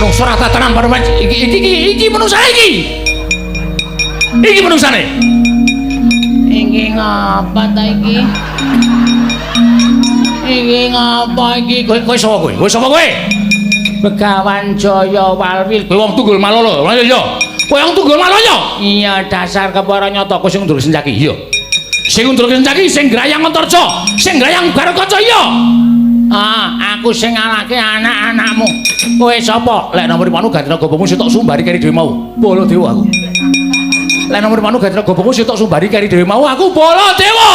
Menungso ora tenan paruman iki iki iki iki menungsane iki. Iki menungsane. Iki ngapa ta iki? Iki ngapa iki? Kowe kowe sapa kowe? Kowe sapa kowe? Begawan Jaya Walwil. Kowe wong Tunggul Malala. Iya iya. Kowe wong Tunggul Malala. Iya, dasar kepara nyata. Kowe sing nduruk Sencaki. Iya. Sing nduruk Sencaki sing grayang Antarja, sing grayang Garukaca iya. Ah, aku sing ngalahke anak-anakmu. Kowe sapa? Lek nomor panu ganti gobomu sitok sumbari keri dhewe mau. Baladewa aku. Lek nomor panu ganti gobomu sitok sumbari keri dhewe mau aku Baladewa.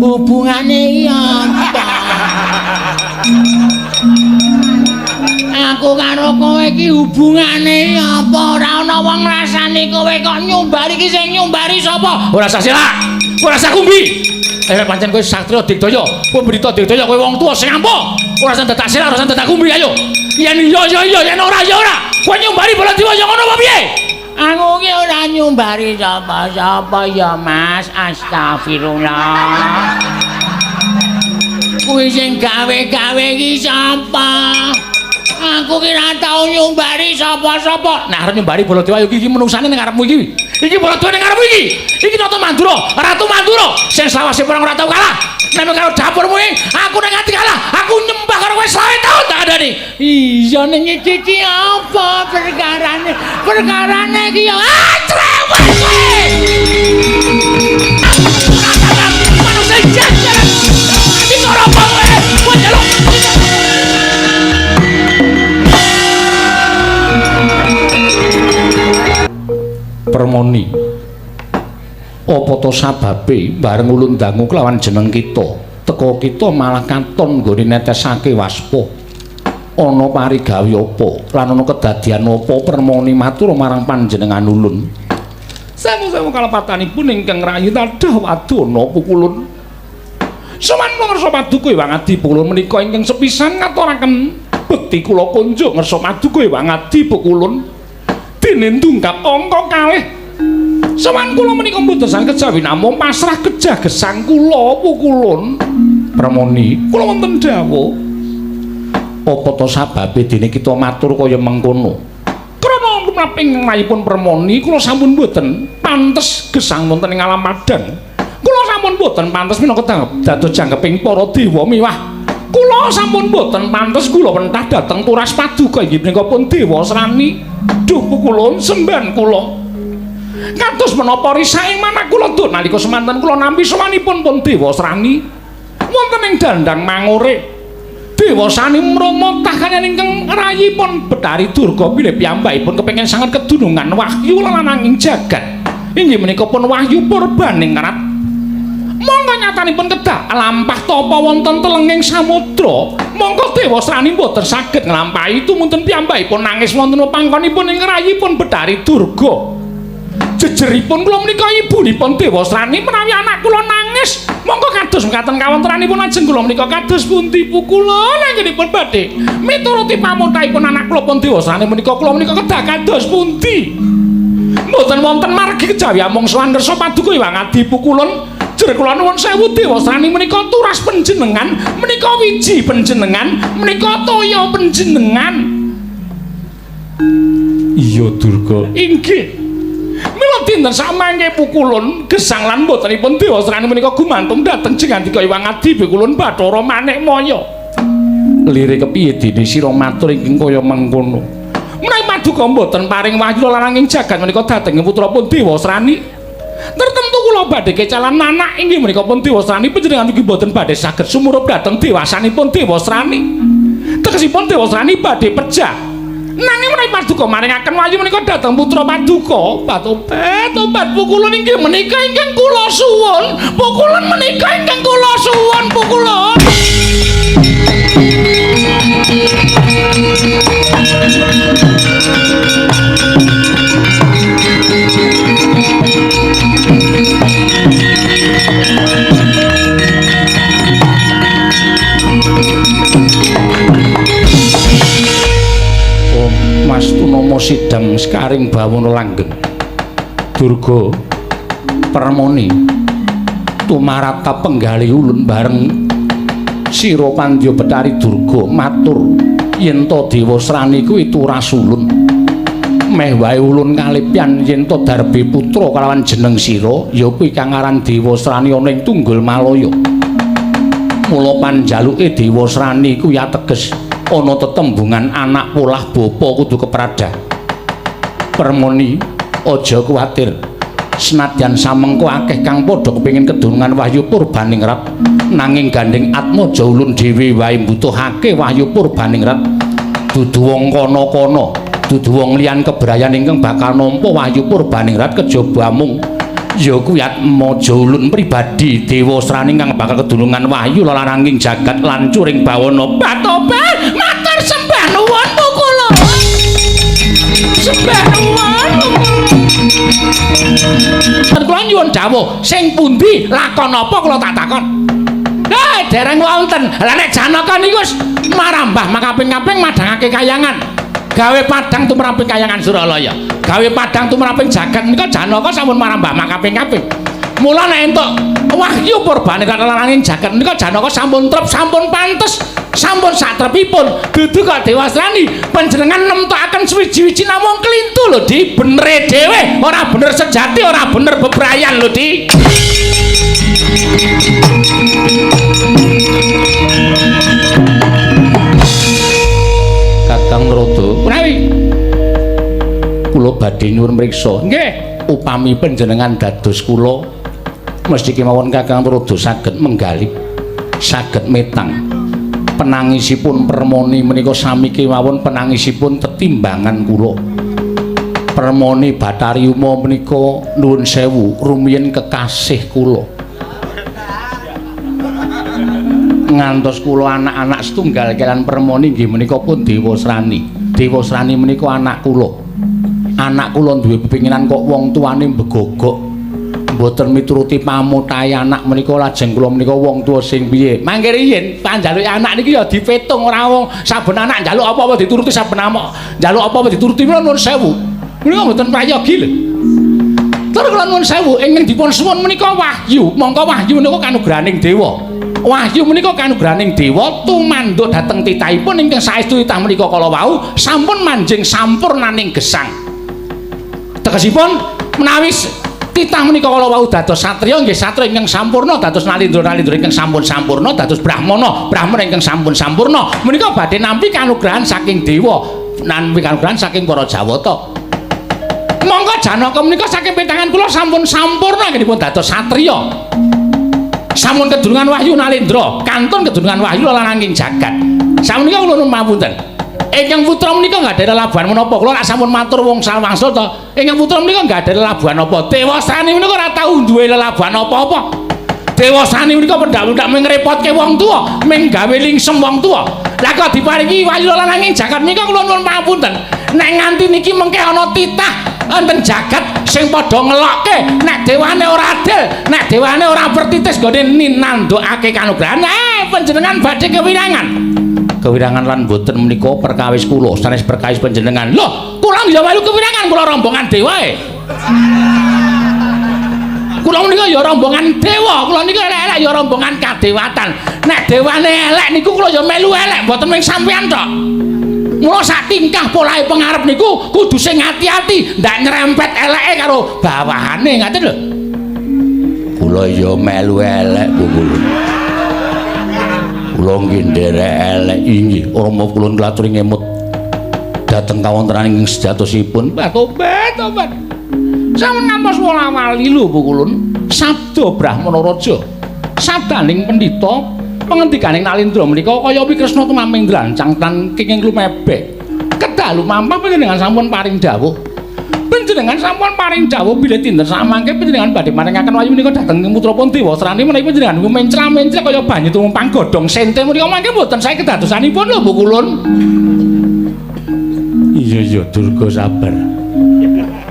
Hubungane iki apa? Aku karo kowe iki hubungane apa? Ora ana wong ngrasani kowe kok nyumbari iki sing nyumbari sapa? Ora usah selak. Ora usah kumbi. Eh pancen kowe satriya digdaya, kowe mbrita digdaya, kowe wong tuwa sing ampuh. Ora usah dadak selak, ora usah dadak kumbi ayo. Yen iya iya iya, yen ora ya ora. Kowe nyumbari Baladewa ya ngono apa piye? Aku ki ora nyumbari sapa-sapa ya, Mas. Astagfirullah. Kuwi sing gawe-gawe iki sapa? Aku ki ora tau nyumbari sapa-sapa. Nah, arep nyumbari Baladewa iki iki menungsane ning ngarepmu iki. Iki Baladewa ning ngarepmu iki. Iki Nata Mandura, Ratu Mandura sing selawase perang ora tau kalah. Nek karo dapurmu iki, aku nek nganti kalah, aku nyembah karo kowe selawe taun tak kandhani. Iya ning iki iki apa perkarane? Perkarane iki ya ah cerewet kowe. Manusa jajaran. Iki ora apa kowe? Kowe njaluk. Permoni. Apa to sababe bareng ulun dangu kelawan jeneng kita? Teka kita malah katon nggone netesake waspa. Ana parigawe apa lan ana kedadian apa Permoni matur marang panjenengan ulun. Sewu-sewu kalepatanipun ingkang rayi tadah wadana pukulun. Sowan kula ngersa paduka Hyang Adi pukulun menika ingkang sepisan ngaturaken bekti kula kunjuk ngersa paduka Hyang Adi pukulun. Dene ndungkap angka kalih. Sowan kula menika mboten saged kejawi namung pasrah kejah gesang kula pukulun. Permoni, kula wonten dawuh. Apa to sababe dene kita matur kaya mengkono? Krana tumrap ing layipun Permoni kula sampun mboten pantes gesang wonten ing alam padang. Kula sampun mboten pantes minangka dados jangkeping para dewa miwah. Kula sampun mboten pantes kula pentah dhateng turas paduka inggih menika pun Dewa Srani. Duh pukulun semban kula. Kados menapa risaing manah kula duk nalika semanten kula nampi sowanipun pun Dewa Srani wonten ing dandang mangure. Dewa Srani mromotah kaliyan ingkang rayipun Betari Durga bilih piyambakipun kepengin sanget kedunungan wahyu lananging jagat. Inggih menika pun wahyu purbaningrat. Mongko nyatanipun kedah lampah tapa wonten telenging samudra. Mongko Dewa Srani mboten saged nglampahi tumunten piyambakipun nangis wonten pangkonipun ing rayipun Betari Durga. Jejeripun kula menika ibunipun Dewa Srani menawi anak kula nangis mongko kados mekaten kawontenanipun lajeng kula menika kados pundi pukulun anggenipun badhe mituruti pamothahipun anak kula pun Dewa Srani menika kula menika kedah kados pundi. Mboten wonten margi kejawi amung sowan ngersa paduka Hyang Adi pukulun. Jer kula nuwun sewu Dewa Srani menika turas panjenengan menika wiji panjenengan menika toya panjenengan. Iya Durga. Inggih. Mila dinten samangke pukulun gesang lan mbotenipun Dewa Srani menika gumantung dhateng jengandika Hyang Adi pukulun Bathara Manikmaya. Lire kepiye dene sira matur ingkang kaya mengkono? Menawi paduka mboten paring wahyu lananging jagat menika dhateng putra pun Dewa Srani. Tertentu kula badhe kecalan anak inggih menika pun Dewa Srani panjenengan ugi mboten badhe saged sumurup dhateng dewasanipun Dewa Srani. Tegesipun Dewa Srani badhe pejah. Nanging menawi paduka maringaken wahyu menika dhateng putra paduka, tobat tobat pukulun inggih menika ingkang kula suwun, pukulun menika ingkang kula suwun pukulun. Mas Tunama sidang sekaring bawana langgeng. Durga Permoni tumarata penggali ulun bareng sira Pandya Betari Durga matur Yen to Dewasrani kuwi turasulun. Meh wae ulun kalipyan yen to darbe putra kalawan jeneng sira ya kuwi kang aran Dewasrani ana ing Tunggul Malaya. Mula panjaluke Dewasrani kuwi ateges ana tetembungan anak polah bapa kudu kepradah. Permoni aja kuwatir. Senadyan samengko akeh kang padha kepengin kedunungan Wahyu Purbaningrat, nanging gandeng Atmaja ulun dhewe wae mbutuhake Wahyu Purbaningrat. Dudu wong kono-kono, dudu wong liyan kebrayan ingkang bakal nampa Wahyu Purbaningrat kejaba amung ya kuwi Atmaja ulun pribadi Dewasrani kang bakal kedunungan wahyu lelaranging jagat lan curing bawana. Batobat matur sembah nuwun kula. Sembah nuwun. Kula nyuwun dawuh sing pundi lakon apa kula tak takon. Dereng wonten. Lah nek Janaka niku wis marambah makaping-kaping madhangake kayangan. Gawe padhang tumraping kayangan Suralaya. Gawe padhang tumraping jagat menika Janaka sampun marambah makaping-kaping. Mula nek entuk wahyu purbane kalaranging jagat menika Janaka sampun trep, sampun pantes, sampun satrepipun. Dudu kok Dewasrani panjenengan nemtokaken suwiji-wiji namung klintu lho Di, benere dhewe, ora bener sejati, ora bener bebrayan lho Di. Kakang Narada, menawi kula badhe nyuwun mriksa. Nggih, upami panjenengan dados kula mesti kemawon Kakang Narada saged menggalih, saged metang. Penangisipun Permoni menika sami kemawon penangisipun tetimbangan kula. Permoni Bathari Uma menika nuwun sewu rumiyin kekasih kula. Ngantos kula anak-anak setunggal kaliyan Permoni nggih menika pun Dewasrani. Dewasrani menika anak kula. Anak kula duwe pepinginan kok wong tuane mbegogok mboten mituruti pamutahe anak menika lajeng kula menika wong tuwa sing piye. Mangke riyin panjaluke anak niki ya dipetung, ora wong saben anak njaluk apa-apa dituruti, saben anak njaluk apa-apa dituruti. Kula nuwun sewu menika mboten prayogi lho. Tur kula nuwun sewu ingkang dipun suwun menika wahyu. Mongko wahyu menika kanugrahaning dewa. Wahyu menika kanugrahaning dewa tumanduk dhateng titahipun ingkang saestu titah menika kala wau sampun manjing sampurnaning gesang. Tegesipun menawi titah menika kala wau dados satriya nggih satriya ingkang sampurna, dados nalindra-nalindra ingkang sampun sampurna, dados brahmana, brahmana ingkang sampun sampurna menika badhe nampi kanugrahan saking dewa, nampi kanugrahan saking para jawata. Monggo Janaka menika saking petangan kula sampun sampurna nggih dipun dados satriya. Sampun kedurungan wahyu nalindra, kantun kedurungan wahyu lananging jagat. Sapunika kula nuwun pamunten. Ingkang putra menika nggadhahi lelabuhan menapa? Kula lak sampun matur wong sawangsul to. Ingkang putra menika nggadhahi lelabuhan apa? Dewasrani menika ora tau duwe lelabuhan apa-apa. Dewasrani menika pendak-pendak mung ngrepotke wong tuwa, mung gawe lingsem wong tuwa. Lah kok diparingi wahyu lananging jagat menika kula nuwun pamunten. Nek nganti niki mengke ana titah enten jagat sing padha ngelokke nek dewane ora adil, nek dewane ora pertitis nggone ninandukake kanugrahan, panjenengan badhe kewirangan. Kewirangan lan boten menika perkawis kula, sanes perkawis panjenengan. Lho, kula ya melu kewirangan, kula rombongan dewae. Kula menika ya rombongan dewa, kula nika elek-elek ya rombongan kadewatan. Nek dewane elek niku kula ya melu elek, boten mung sampeyan tok. Mula sak tingkah polahe pengarep niku kudu sing ati-ati, ndak nyerempet eleke karo bawahane, ngaten lho. Kula ya melu elek, Bu kula. Kula nggih nderek elek inggih, rama kula nglaturi ngemut dhateng kawontenan ing sejatosipun. Tobat, tobat. Sampun ngampos wola-wali lho Bu kulun. Sabda Brahmana Raja, sabdaning pendhita pengendikaning Nalindra menika kaya Kresna tumaming drancang tan kenging lumebek. Kedah lumampah panjenengan sampun paring dawuh. Panjenengan sampun paring dawuh bilih dinten samangke panjenengan badhe maringaken wahyu menika dhateng putra pun Dewasrani menawi panjenengan mencla-mencla kaya banyu tumumpang godhong sente menika mangke mboten sae kedadosanipun lho Bu kulun. Iya iya Durga sabar.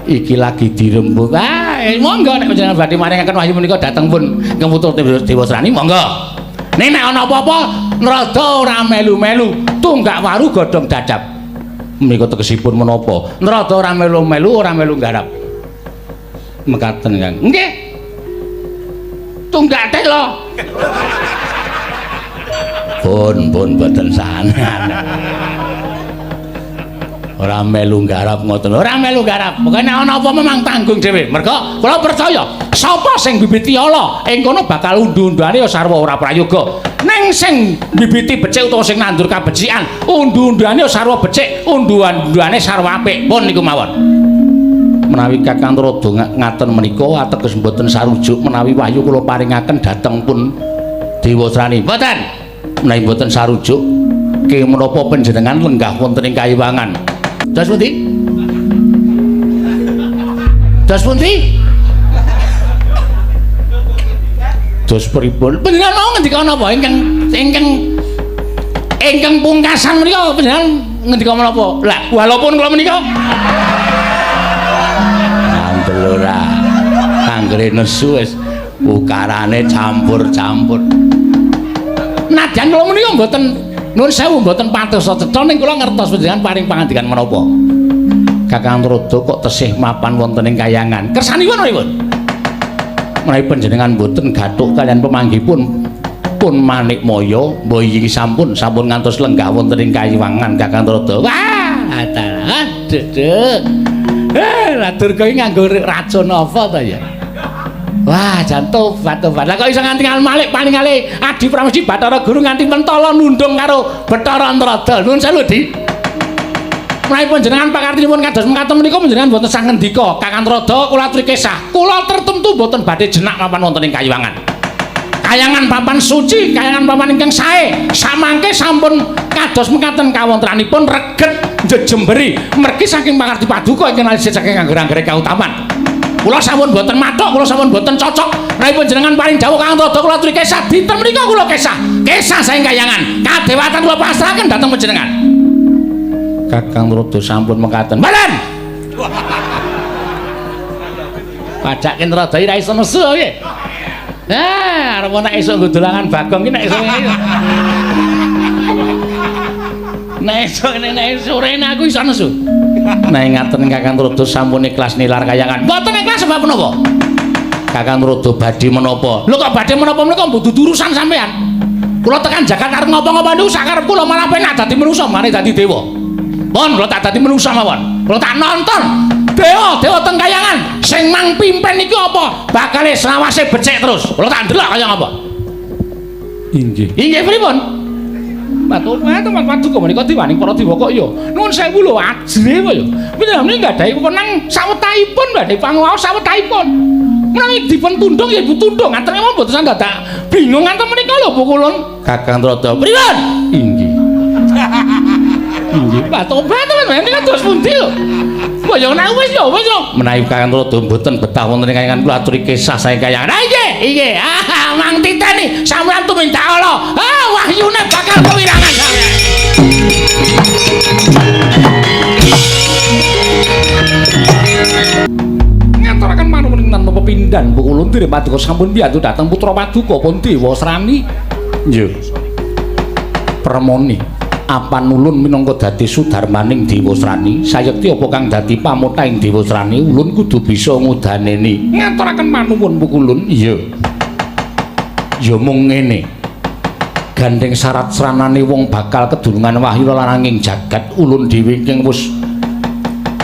Iki lagi dirembug. Ah, monggo nek panjenengan badhe maringaken wahyu menika dhateng pun ingkang putra Dewasrani monggo. Ning nek ana apa-apa Narada ora melu-melu, tunggak waru godhong dadap. Menika tegesipun menapa? Narada ora melu-melu, ora melu nggarap. Mekaten Kang. Nggih. Tunggak telo. Pun pun boten sanan. Ora melu garap ngoten. Ora melu garap. Pokoke nek ana apa memang tanggung dhewe. Mergo kula percaya sapa sing bibiti ala ing kono bakal undu-unduane ya sarwa ora prayoga. Ning sing bibiti becik utawa sing nandur kabecikan, undu-unduane ya sarwa becik, undu-unduane sarwa apik. Pun niku mawon. Menawi Kakang Trada ngaten menika ateges mboten sarujuk menawi wahyu kula paringaken dhateng pun Dewasrani. Mboten. Menawi mboten sarujuk ke menapa panjenengan lenggah wonten ing kayiwangan. Dos pundi? Dos pundi? Dos pripun? Panjenengan mau ngendika napa ingkang ingkang ingkang pungkasan menika panjenengan ngendika menapa? Lah, walaupun kula menika ngandel ora. Anggere nesu wis ukarane campur-campur. Nadyan kula menika mboten nuwun sewu mboten patos cetha ning kula ngertos panjenengan paring pangandikan menapa. Kakang Trada kok tesih mapan wonten ing kayangan. Kersanipun pripun? Menawi panjenengan mboten gathuk kaliyan pemanggihipun pun Manikmaya, mbah iki sampun sampun ngantos lenggah wonten ing kayiwangan Kakang Trada. Wah, aduh duh. Lah Durga iki nganggo racun apa ta ya? Wah, jan tobat tobat. Lah kok iso nganti malik paling ale Adi Pramesti Bathara Guru nganti mentala nundung karo Bathara Antrada. Nuwun sewu, Di. Menawi panjenengan pakartinipun kados mekaten menika panjenengan mboten sah ngendika, Kakang Trada kula aturi kesah. Kula tertentu mboten badhe jenak mapan wonten ing kayiwangan. Kayangan papan suci, kayangan papan ingkang sae. Samangke sampun kados mekaten kawontenanipun reget njejemberi mergi saking pangarti paduka ingkang alisih saking angger-anggere kautaman. Kula sampun boten mathuk, kula sampun boten cocok. Menawi panjenengan paring dawuh Kakang Trada kula aturi kesah, dinten menika kula kesah. Kesah saking kayangan. Kadewatan kula pasrahaken dhateng panjenengan. Kakang Trada sampun mekaten. Mboten. Pajake Trada iki ra iso nesu piye? Nah, arep nek esuk nggo dolangan Bagong ki nek iso ngene. Nek esuk nek sore aku iso nesu. Nek ngaten Kakang Trada sampun ikhlas nilar kayangan. Mboten ikhlas sebab menapa? Kakang Trada badhe menapa? Lho kok badhe menapa menika mboten urusan sampean. Kula tekan jagat arep ngopo-ngopo niku sakarep kula malah penak dadi manusa, mane dadi dewa. Pun kula tak dadi manusa mawon. Kula tak nonton dewa, dewa teng kayangan sing mang pimpin iki apa? Bakale selawase becik terus. Kula tak ndelok kaya ngapa. Inggih. Inggih pripun? Matur paduka menika diwani para dewa kok ya. Nuwun sewu lho ajre kok ya. Panjenengan menika nggadahi wewenang sawetahipun badhe panguwaos sawetahipun. Menawi dipun tundung ya ibu tundung. Ngaten mawon mboten dadak bingung ngaten menika lho pukulun. Kakang Trada. Pripun? Inggih. Inggih. Pak tobat temen menika terus pundi lho. Mbok ya nek wis ya wis lho. Menawi Kakang Trada mboten betah wonten ing kayangan kula aturi kesah saking kayangan. Ah inggih, inggih. Ah mang titeni sampeyan tumindak ala. Ah wahyune bakal kewirangan sampeyan. Ngaturaken manuwun tanpa pepindhan pukulun diri paduka sampun piyantu dhateng putra paduka pun Dewasrani. Nggih. Permoni apan ulun minangka dadi sudarmaning Dewasrani sayekti apa kang dadi pamothahing Dewasrani ulun kudu bisa ngudaneni. Ngaturaken manuwun pukulun. Iya. Ya mung ngene. Gandeng syarat sranane wong bakal kedulungan wahyu lananging jagat ulun dhewe ingkang wis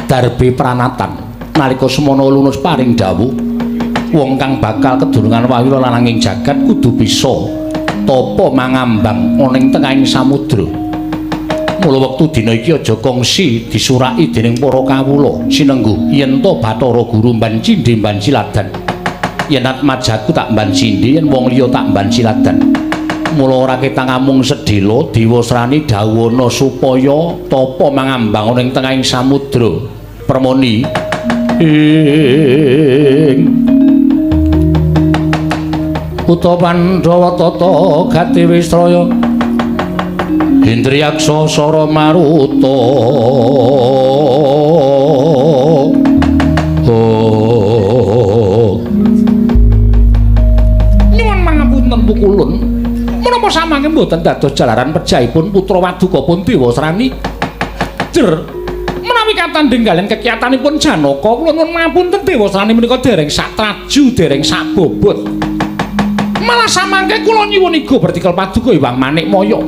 darbe pranatan nalika semana lunus paring dawuh wong kang bakal kedulungan wahyu lananging jagat kudu bisa tapa mangambang ana ing tengahing samudra. Mula wektu dina iki aja kongsi disuraki dening para kawula sinengguh yen to Bathara Guru mban cindhe mban siladan. Yen atmajaku tak mban cindhe yen wong liya tak mban siladan. Mula ora ketang amung sedhela Dewasrani dawuhana supaya tapa mangambang ana ing tengahing samudra. Permoni ing Uta Pandhawa tata gati wistraya Indriyaksa sara maruta. Oh. Nyuwun pangapunten pukulun. Menapa samangke mboten dados jalaran pejahipun putra waduka pun Dewasrani? Jer menawi katandhing kaliyan kekiyatanipun Janaka kula nyuwun pangapunten Dewasrani menika dereng sak traju, dereng sak bobot. Malah samangke kula nyuwun iga bertikel paduka Hyang Manikmaya.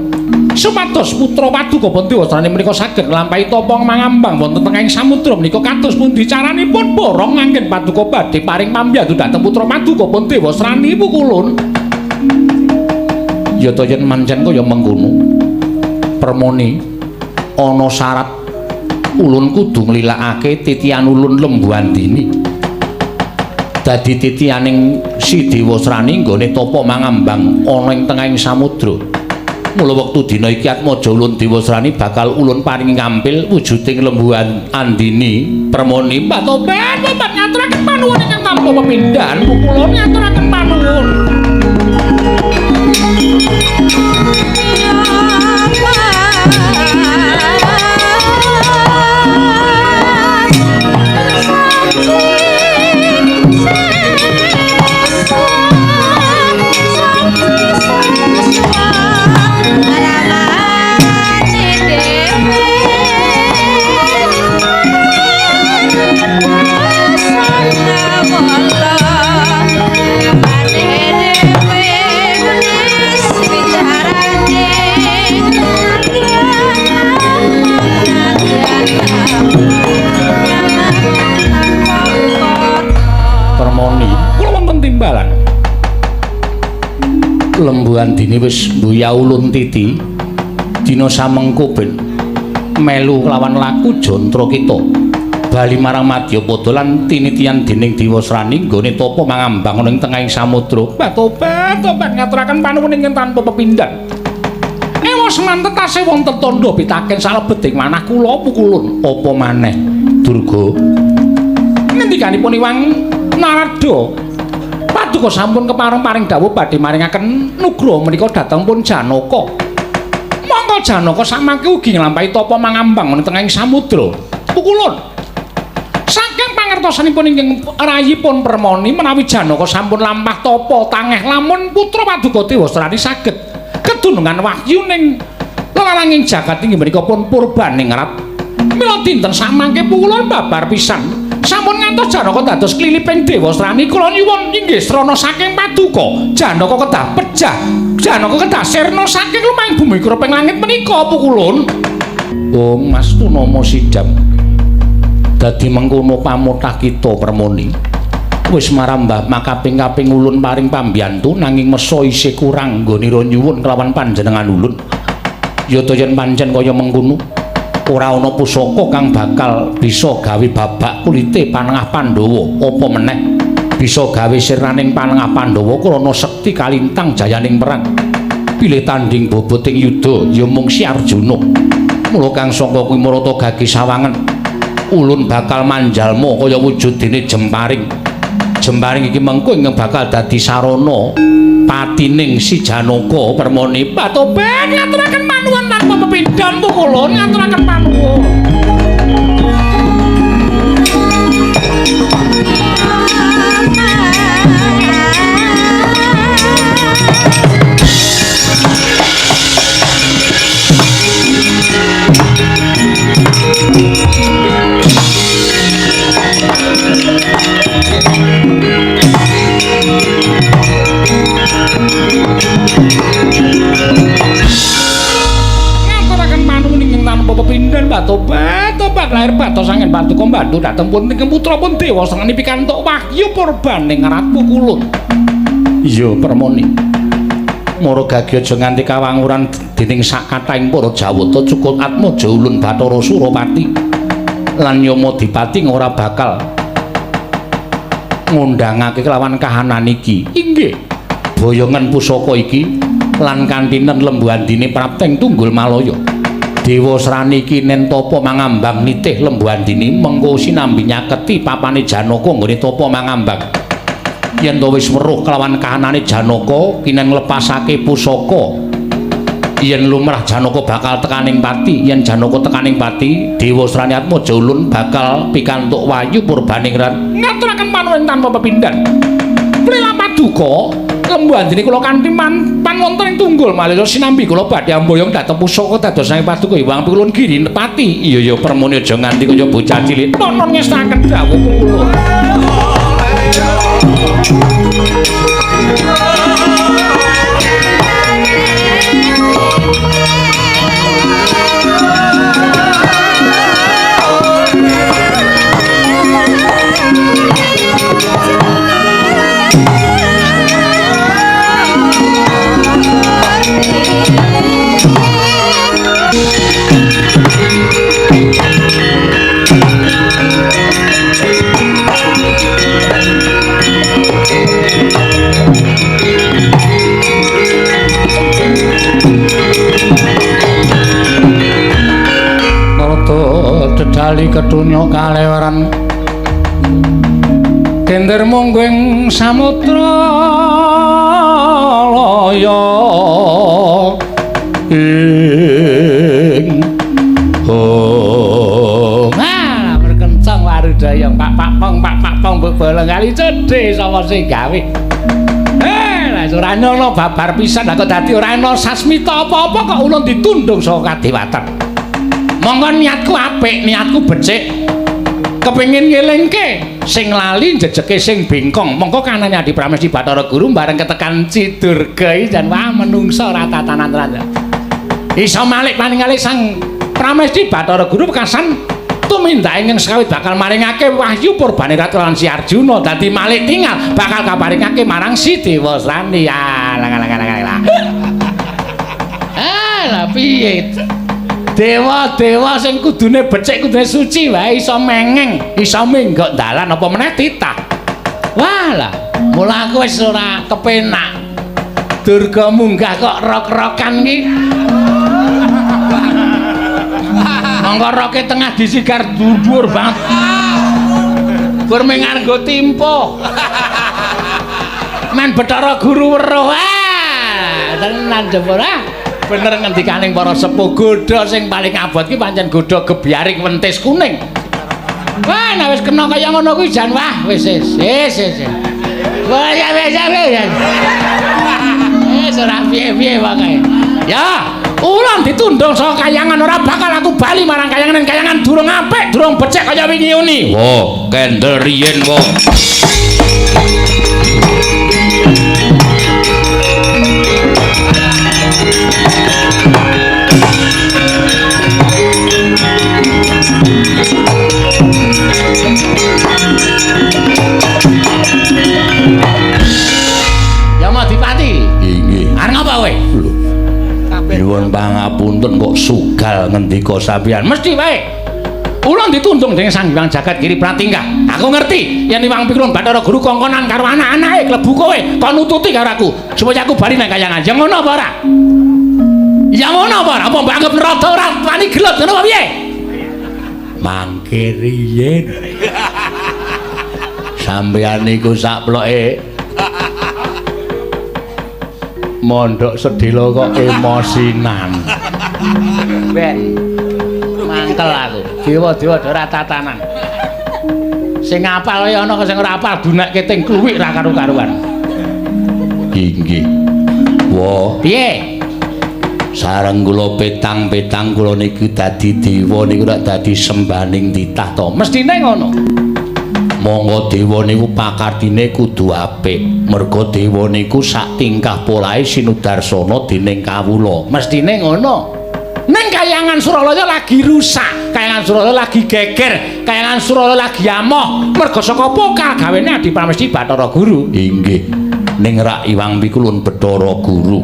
Supados putra Paduka Dewasrani menika saged nglampahi tapa mangambang wonten tengahing samudra menika kados pundi caranipun borong anggen Paduka badhe paring pambiyantu dhateng putra Paduka Dewasrani pukulun. Ya ta yen mancen kaya mengkono Permoni ana syarat ulun kudu nglilakake titian ulun Lembu Andini. Dadi titianing si Dewasrani nggone tapa mangambang ana ing tengahing samudra. Mula wektu dina iki Atmaja ulun Dewasrani bakal ulun paringi ngampil wujuding Lembu Andini Permoni. Patobat tobat ngaturaken panuwun ingkang tanpa pepindhan kula ngaturaken panuwun. Permoni kula wonten timbalan. Lembu Andini wis mbuya ulun titi dina samengko ben melu kelawan laku jantra kita bali marang Madyapada lan tinitian dening Dewasrani nggone tapa mangambang ana ing tengahing samudra. Tobat tobat ngaturaken panuwun ingkang tanpa pepindhan. Ewa semanten tasih wonten tandha pitaken salebeting manah kula pukulun. Apa maneh Durga? Ngendikanipun Iwang Narada, Paduka sampun kepareng paring dawuh badhe maringaken nugraha menika dhateng pun Janaka. Mongko Janaka samangke ugi nglampahi tapa mangambang wonten tengahing samudra. Pukulun. Saking pangertosanipun ingkang rayipun Permoni menawi Janaka sampun lampah tapa tangeh lamun putra Paduka Dewasrani saged kedunungan wahyu ning lelaranging jagat inggih menika pun purbaningrat. Mila dinten samangke pukulun babar pisan. Sampun ngantos Janaka dados kliliping Dewasrani kula nyuwun inggih srana saking Paduka. Janaka kedah pejah, Janaka kedah sirna saking lumahing bumi kreping langit menika pukulun. Oh Mas Tunama sidam. Dadi mengkono pamotah kita Permoni. Wis marambah makaping-kaping ulun paring pambiyantu nanging mesa isih kurang nggonira nyuwun kelawan panjenengan ulun. Ya ta yen pancen kaya mengkono ora ana pusaka kang bakal bisa gawe babak kulite panengah Pandhawa, apa meneh bisa gawe sirnaning panengah Pandhawa krana sekti kalintang jayaning perang. Pilih tanding boboting yuda ya mung si Arjuna. Mula kang saka kuwi marata gagi sawangen ulun bakal manjalma kaya wujudene jemparing. Jemparing iki mengko ingkang bakal dadi sarana patining si Janaka Permoni. Patobat ngaturaken panuwun tanpa pepindhan pukulun ngaturaken panuwun. Ngaturaken panuwun ingkang tanpa pepindhan. Tobat tobat lahir batos angin Paduka mbantu dhateng pun ingkang putra pun Dewasrani pikantuk wahyu purbaning rat pukulun. Iya Permoni. Mara gagi aja nganti kawanguran dening sakathahing para Jawata cukup Atmaja ulun Bathara Surapati lan Yama Dipati ora bakal ngundhangake kelawan kahanan iki. Inggih. Boyongan pusaka iki lan kantinen Lembu Andini prapteng Tunggul Malaya. Dewasrani iki nen tapa mangambang nitih Lembu Andini mengko sinambi nyaketi papane Janaka nggone tapa mangambang. Yen to wis weruh kelawan kahanane Janaka kinen nglepasake pusaka. Yen lumrah Janaka bakal tekaning pati, yen Janaka tekaning pati, Dewasrani Atmaja ulun bakal pikantuk wahyu purbaning rat. Ngaturaken panuwun tanpa pepindhan. Prila Paduka Lembu Andini kula kanthi pan wonten ing Tunggul Malaya sinambi kula badhe amboyong dhateng pusaka dados sang Paduka Hyang Pikulun Giri Nepati. Iya ya Permoni aja nganti kaya bocah cilik. Nonon ngestaken dawuh kula. Dedali ketunya kalewaran kender munggu ing samudra laya ing hong. Ah, berkencang warudaya pak pak pong pak pak pong bebolong kali cedhe sapa sing gawe. Lah ora ana babar pisan kok dadi ora ana sasmita apa-apa kok ulun ditundung saka kadewatan. Monggo niatku apik, niatku becik. Kepengin ngelingke sing lali jejeke sing bengkong. Monggo kanane Adi Pramesti Bathara Guru bareng ketekan Cidurga iki jan wah menungsa ora tatanan tenan. Iso malik paningale Sang Pramesti Bathara Guru pekasan tumindake ing sekawit bakal maringake wahyu purbane Ratu lan Si Arjuna dadi malik tingal bakal kaparingake marang si Dewasrani. Ah, lah lah lah lah. Ah, lah piye? Dewa-dewa sing kudune becik, kudune suci wae iso mengeng, iso menggok dalan apa meneh titah. Wah lah, mula aku wis ora kepenak. Durga munggah kok rok-rokan ki. Monggo roke tengah disigar dhuwur banget. Gur menganggo timpo. Men Bathara Guru weruh. Ah, tenan jebul ah. Bener ngendikaning para sepuh, godha sing paling abot ki pancen godha gebyaring wentis kuning. Wah, nek wis kena kaya ngono kuwi jan wah wis wis wis. Wah ya wis ya wis. Wis ora piye-piye pokoke. Ya, ulun ditundung saka kayangan ora bakal aku bali marang kayangan, kayangan durung apik, durung becik kaya wingi uni. Wo, kendel riyen wo. Ya Madipati. Inggih. Arep ngapa kowe? Lho. Nyuwun pangapunten kok sugal ngendika sampeyan. Mesti wae. Ulun ditundung dening Sang Hyang Jagat Giri Pratingkah. Aku ngerti yen Iwang Pikulun Bathara Guru kongkonan karo anak-anake klebu kowe kon nututi karo aku supaya aku bali nang kayangan. Ya ngono apa ora? Ya ngono apa ora? Apa mbok anggap neraka ora wani gelut ngono apa piye? Mangke riyen. Sampeyan niku sakploke mondok sedhela kok emosinan. Ben mangkel aku. Dewa-dewa ora tatanan. Sing ngapal ya ana sing ora apal dunekke ting kluwik ra karu-karuan. Inggih. Wo, piye? Sareng kula petang-petang kula niku dadi dewa niku rak dadi sembaning titah to. Mestine ngono. Monggo dewa niku pakartine kudu apik. Merga dewa niku sak tingkah polahe sinudarsana dening kawula. Mestine ngono. Ning kayangan Suralaya lagi rusak, kayangan Suralaya lagi geger, kayangan Suralaya lagi amoh. Merga saka apa kagawene Adi Pramesti Bathara Guru? Inggih. Ning rak Iwang Pikulun Bathara Guru.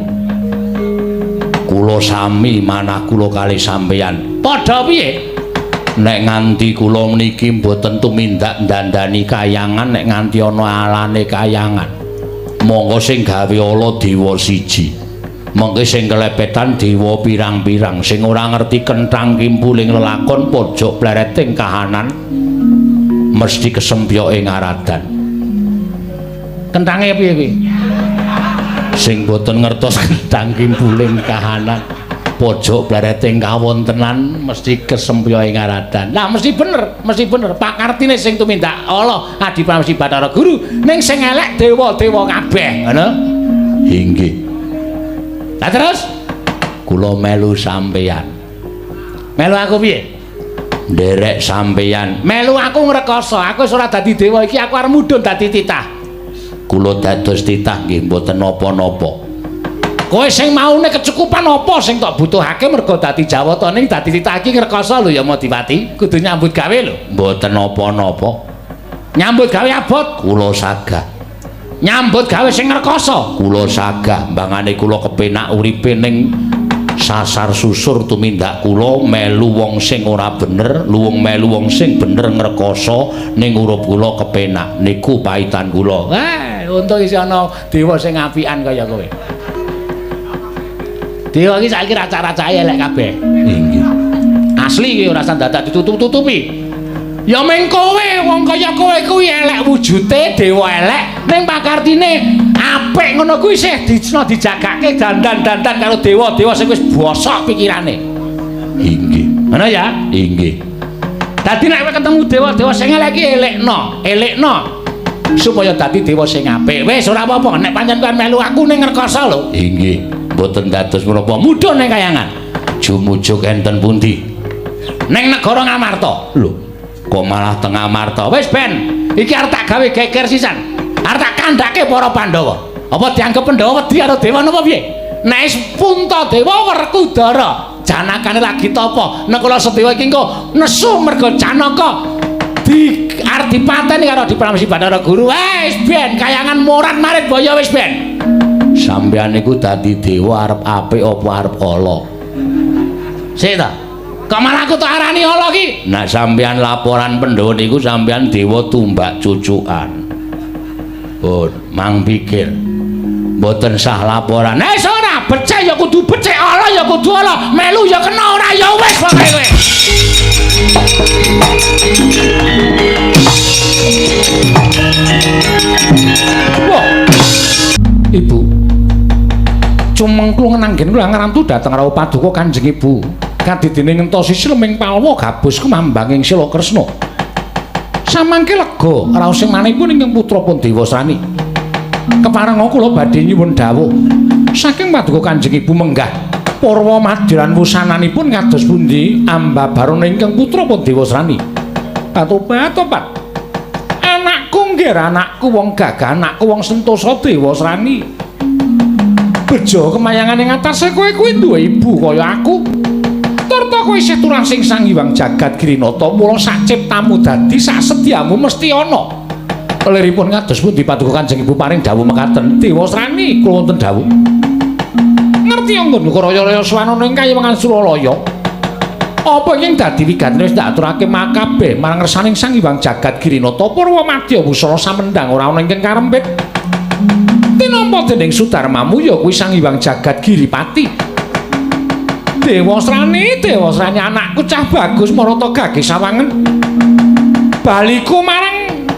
Kula sami manah kula kalih sampeyan. Padha piye? Nek nganti kula niki mboten tumindak ndandani kayangan, nek nganti ana alane kayangan. Monggo sing gawe ala dewa siji. Mengke sing kelepetan dewa pirang-pirang, sing ora ngerti kenthang kimpuling lelakon pojok plereting kahanan mesti kesempyoke ngaradan. Kenthange piye kuwi? Sing boten ngertos kenthang kimpuling kahanan pojok plereting kawontenan mesti kesempyoke ngaradan. Lah mesti bener, mesti bener. Pak Kartine sing tumindak Allah Adi Pramesti Bathara Guru, ning sing elek dewa-dewa kabeh, ngono. Inggih. Lah terus kula melu sampeyan. Melu aku piye? Nderek sampeyan. Melu aku ngrekoso, aku wis ora dadi dewa iki, aku arep mudhun dadi titah. Kula dados titah nggih mboten napa-napa. Kowe sing maune kecukupan apa sing tok butuhake mergo dadi Jawata ning dadi titah iki ngrekoso lho ya Madipati, kudu nyambut gawe lho. Mboten napa-napa. Nyambut gawe abot kula sagah. Nyambut gawe sing ngrekoso kula sagah, mbangane kula kepenak uripe ning sasar susur tumindak kula melu wong sing ora bener, luwung melu wong sing bener ngrekoso ning urip kula kepenak. Niku paitan kula. Wah, untung isih ana dewa sing apian kaya kowe. Dewa iki saiki raca-racae elek kabeh. Inggih. Asli iki ora usah dadak ditutup-tutupi. Ya meng kowe wong kaya kowe kuwi elek wujute, dewa elek, ning pakartine apik ngono kuwi isih dicna dijagake dandan-dandan karo dewa-dewa sing wis bosok pikirane. Inggih. Ngono ya? Inggih. Dadi nek kowe ketemu dewa-dewa sing elek iki elekno, elekno supaya dadi dewa sing apik. Wis ora apa-apa, nek pancen kowe melu aku ning ngrekoso lho. Inggih. Mboten dados menapa mudhun ning kayangan. Jumujuk enten pundi? Ning negara Ngamarta. Lho, kok malah teng Ngamarta? Wis ben, iki arep tak gawe geger sisan. Arep tak kandhake para Pandhawa. Apa dianggep Pandhawa wedi karo dewa napa piye? Nek wis Puntadewa Werkudara, Janakane lagi tapa. Nakula Sadewa iki engko nesu mergo Janaka di arep dipateni karo Dipramesi Bathara Guru. Wis ben, kayangan morat-marit boyo wis ben. Sampeyan niku dadi dewa arep apik apa arep ala? Sik ta. Kok malah aku tok arani ala iki? Nek sampeyan laporan Pandhawa niku sampeyan dewa tumbak cucukan. Pun mang pikir. Mboten sah laporan. Nek ora becik ya kudu becik, ala ya kudu ala, melu ya kena ora ya wis pokoke kowe. Wah. Ibu. Cumengklung nanggen kula ngrantu dhateng rawuh paduka Kanjeng Ibu. Kadidene ngentosi sleming palwa gabus kemambanging Sila Kresna. Samangke lega raos sing manipun ingkang putra pun Dewasrani. Keparenga kula badhe nyuwun dawuh saking paduka Kanjeng Ibu menggah purwa madyaran wusananipun kados pundi ambabarana ingkang putra pun Dewasrani. Katobat-tobat. Anakku nggih anakku wong gagah, anakku wong sentosa Dewasrani. Bejo kemayangan ing atase kowe kuwi duwe ibu kaya aku. Turta kowe isih turah sing Sang Hyang Jagat Girinata, mula sak ciptamu dadi sak sedyamu mesti ana. Liripun kados pundi paduka Kanjeng Ibu paring dawuh mekaten? Dewasrani kula wonten dawuh. Ngerti anggon raya-raya swanana ing kayiwangan Suralaya. Apa ing dadi wigatine wis tak aturake makabeh marang ngersaning Sang Hyang Jagat Girinata purwa madya wusana samendhang ora ana ingkang karempit. Tinampa dening Sudarmamu ya kuwi Sang Hyang Jagat Giripati. Dewasrani, Dewasrani anakku cah bagus marata gage sawangen. Baliku marang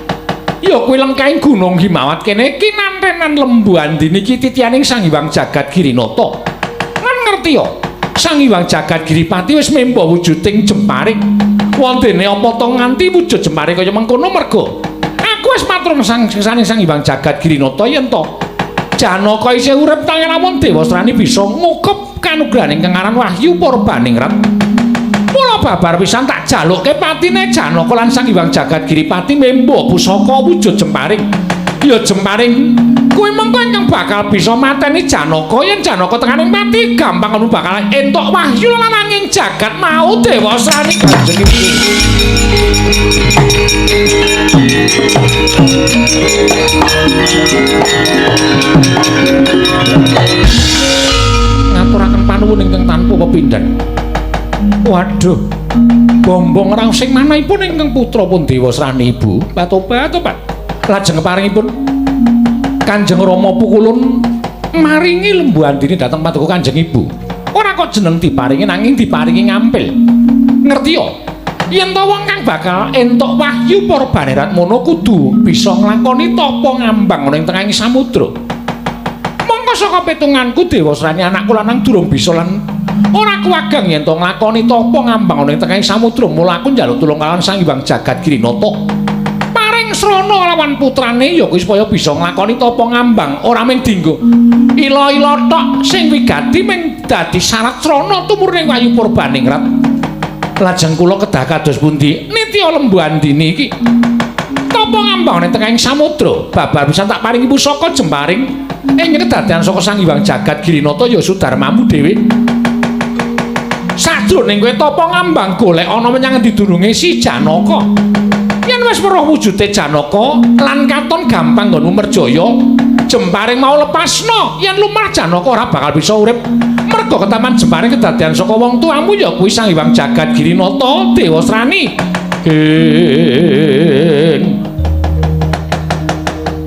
ya kuwi lengkahing Gunung Himawat kene kinantenan Lembu Andini iki titianing Sang Hyang Jagat Girinata. Lan ngerti ya, Sang Hyang Jagat Giripati wis memba wujuding jemparing. Wontene apa to nganti wujud jemparing kaya mengkono merga aku wis matur sang saning Sang Hyang Jagat Girinata yen to Janaka isih urip tangan lamun Dewasrani bisa ngukup kanugrahan ingkang aran Wahyu Purbaningrat. Mula babar pisan tak jalukke patine Janaka lan Sang Hyang Jagat Giripati memba pusaka wujud jemparing. Ya jemparing kuwi mengko ingkang bakal bisa mateni Janaka. Yen Janaka tekaning pati gampang ngono bakal entuk wahyu lan angin jagat mau Dewasrani Kanjeng Ibu. Ngaturaken panuwun ingkang tanpa pepindhan. Waduh, bombong raos sing manahipun ingkang putra pun Dewasrani Ibu. Patobat-tobat. Lajeng keparingipun Kanjeng Rama Pukulun maringi Lembu Andini dhateng paduka Kanjeng Ibu. Ora kok jeneng diparingi nanging diparingi ngampil. Ngerti ya? Yen to wong kang bakal entuk wahyu Purbanerat mono kudu bisa nglakoni tapa ngambang ana ing tengahing samudra. Mongko saka pitunganku Dewasrani anakku lanang durung bisa lan ora kuwagang yen to nglakoni tapa ngambang ana ing tengahing samudra. Mula aku njaluk tulung kalawan Sang Hyang Jagat Girinata. Paring srana lawan putrane ya kuwi supaya bisa nglakoni tapa ngambang ora mung dinggo ila-ila tok sing wigati mung dadi syarat srana tumurune Wahyu Purbaningrat. Lajeng kula kedah kados pundi nitya Lembu Andini iki? Tapa ngambang ngambang ning tengahing samudra. Babar pisan tak paringi pusaka jemparing ing kedadean saka Sang Hyang Jagat Girinata ya Sudarmamu dhewe. Sajroning kowe tapa ngambang golek ana menyang endi durunge si Janaka. Yen wis weruh wujude Janaka lan katon gampang nggonmu merjaya, jemparing mau lepasno. Yen lumrah Janaka ora bakal bisa urip. Merga ketaman jemparing kedadean saka wong tuamu ya kuwi Sang Hyang Jagat Girinata Dewasrani.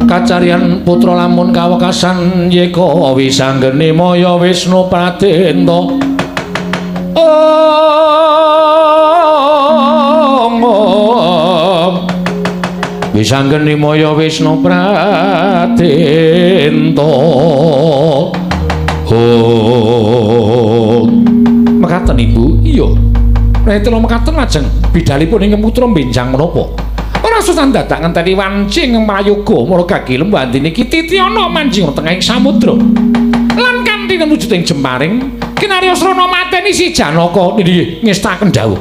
Kacarian putra lamun kawekasan yeka wisanggeni maya Wisnu Pradenta. Om wisanggeni maya Wisnu Pradenta. Oh, mekaten Ibu. Iya. Nek mekaten lajeng bidalipun ingkang putra benjang menapa? Ora susah dadak ngenteni wanci ing prayoga mara gagilem wandine iki titiana manjing tengahing samudra. Lan kanthi wujuding jemparing kinarya srana mateni si Janaka. Nggih, ngestaken dawuh.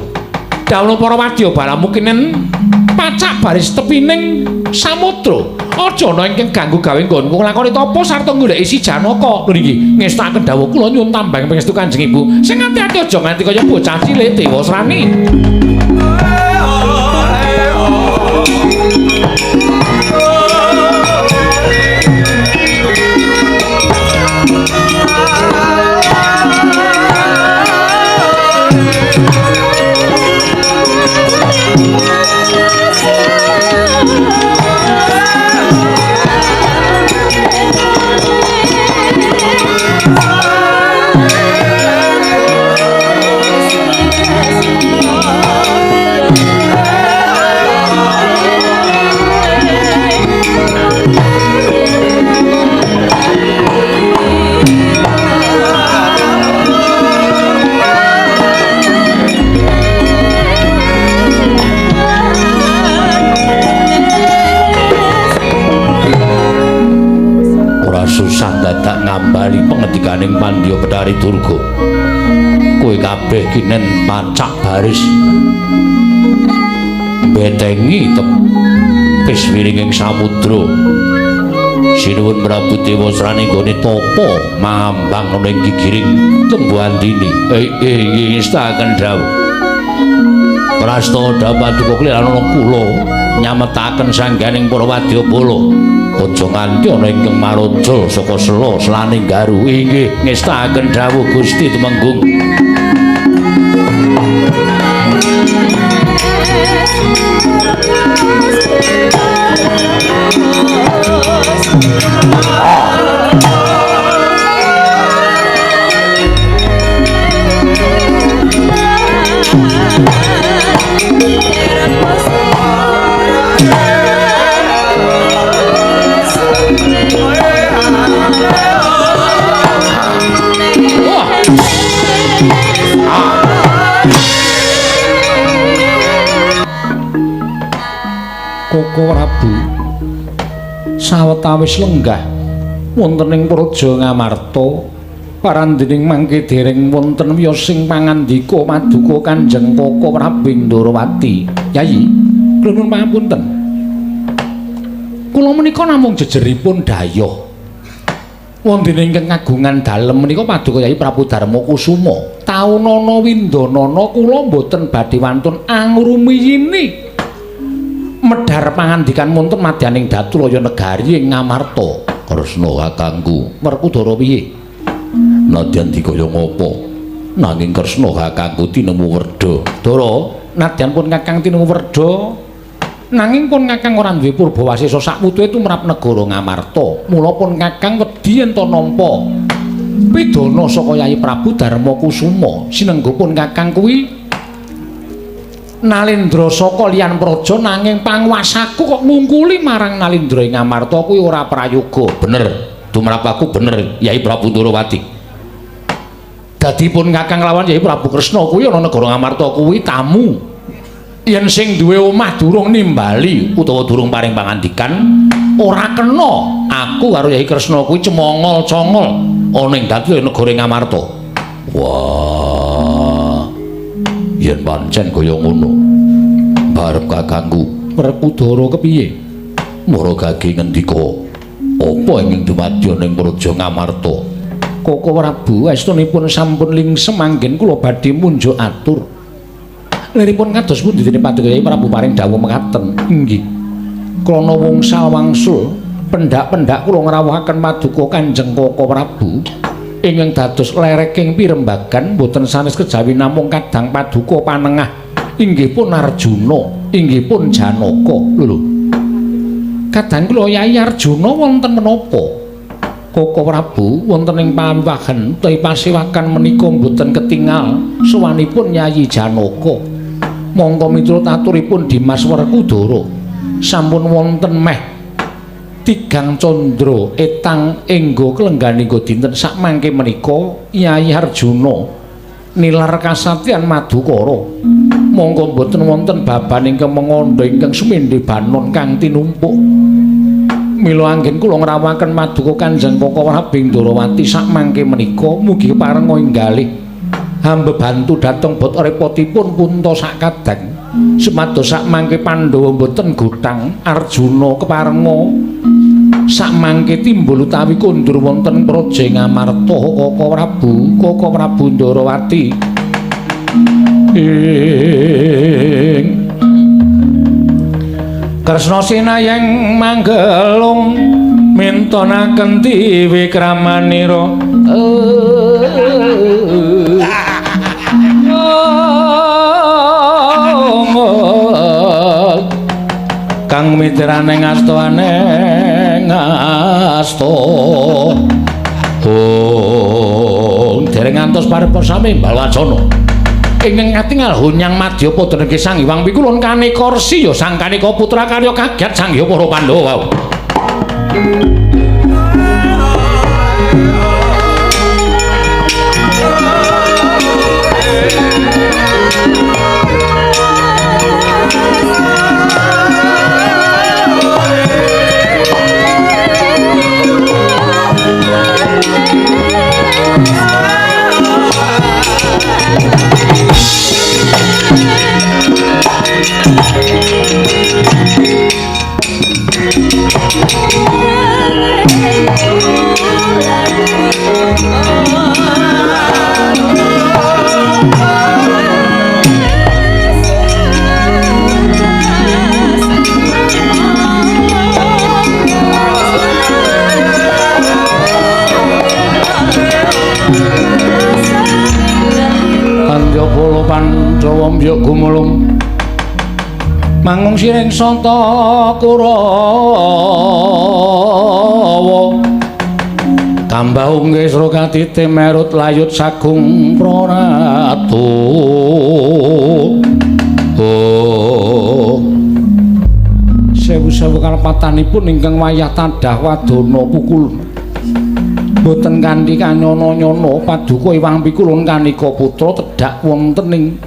Dawuh para wadya balamu kinen pacak baris tepining samudra. Aja ana ingkang ganggu gawe nggonku nglakoni tapa sarta goleki si Janaka. Lho nggih, ngestaken dawuh kula nyuwun tambang pangestu Kanjeng Ibu. Sing ati-ati aja nganti kaya bocah cilik Dewasrani. Susah dadak ngambali pengendikaning Pandya Betari Durga. Kowe kabeh kinen pacak baris betengi tepis wiringing samudra. Sinuwun Prabu Dewasrani nggone tapa mambang ana ing gigiring Tembuandini. Ngestaken dawuh. Prasta dapaduka kliran ana kula nyametaken sangganing para wadyabala. Aja nganti ana ingkang marujul saka sela selaning garu. Inggih, ngestaken dawuh Gusti Tumenggung. Koko Prabu sawetawis lenggah wonten ing Praja Ngamarta parandining mangke dereng wonten wiyos sing pangandika paduka Kanjeng Koko Prabu Ndorowati. Yayi, kula nyuwun pangapunten. Kula menika namung jejeripun dayoh. Wonten ingkang kagungan dalem menika paduka Yayi Prabu Darma Kusuma. Taunana windanana kula mboten badhe wantun angrumiyini medhar pangandikan wonten madyaning Datulaya negari ing Ngamarta. Kresna kakangku, Werkudara piye? Nadyan dikaya ngapa? Nanging Kresna kakangku tinemu werda. Dara, nadyan pun kakang tinemu werda, nanging pun kakang ora duwe purbawasesa sakwutuhe tumrap negara Ngamarta. Mula pun kakang wedi yen ta nampa pidana saka Yayi Prabu Darma Kusuma. Sinengga pun kakang kuwi Nalendra saka liyan praja, nanging panguwasaku kok ngungkuli marang Nalendra ing Ngamarta kuwi ora prayoga. Bener, tumrap aku bener Yayi Prabu Ndorowati. Dadi pun kakang lawan Yayi Prabu Kresna kuwi ana negara Ngamarta kuwi tamu. Yen sing duwe omah durung nimbali utawa durung paring pangandikan, ora kena aku karo Yayi Kresna kuwi cemongol-congol ana ing dadi negara Ngamarta. Wah. Yen pancen kaya ngono, barep kakangku Werkudara kepiye? Mara gage ngendika apa ingkang dumadya ning Praja Ngamarta? Koko Prabu estunipun sampun lingsem anggen kula badhe munjuk atur. Liripun kados pundi dene Paduka Kyai Prabu paring dawuh mekaten? Inggih. Krana wungsal wangsul pendak-pendak kula ngrawuhaken paduka Kanjeng Koko Prabu ingkang dados lereking pirembagan boten sanes kejawi namung kadang paduka panengah inggih pun Arjuna, inggih pun Janaka. Lho. Kadang kula Yai Arjuna wonten menapa? Koko Prabu wonten ing pawahan utawi pasewakan menika mboten ketingal sowanipun Yayi Janaka. Mongko miturut aturipun Dimas Werkudara sampun wonten meh tigang candra etang enggo klengganinggo dinten sakmangke menika Yayi Arjuna nilar kasatyan Madukara. Mongko mboten wonten baban ingkang mengandha ingkang sumendhe banon kang tinumpuk. Mila anggen kula ngrawuhaken paduka Kanjeng Koko Prabu Ndorowati sakmangke menika mugi keparenga inggalih hambebantu dhateng bot repotipun punta sakadang supados sakmangke Pandhawa mboten gothang Arjuna keparenga sakmangke timbul utawi kondur wonten Praja Ngamarta. Koko Prabu, Koko Prabu Ndorowati ing Kresna sinayeng manggelung mintonaken diwikramanira. Kang mitrane ngastoane ngasto. Oh, dereng ngantos parepa sami balwacana. Ingkang katingal hunyang madya padha negi Sang Hyang Pikulun kaneka resi ya sang kaneka putra karya kaget Sang Hyang para Pandhawa. Pandhawa mbyuk gumulung mangung siring santa Kurawa tambah unggih srokatite merut layut sagung praratu. Oh, sewu-sewu kalepatanipun ingkang wayah tadah wadana pukul boten kanthi kanyono-nyono paduka Iwang Pikulun kanika putra tedhak wonten ing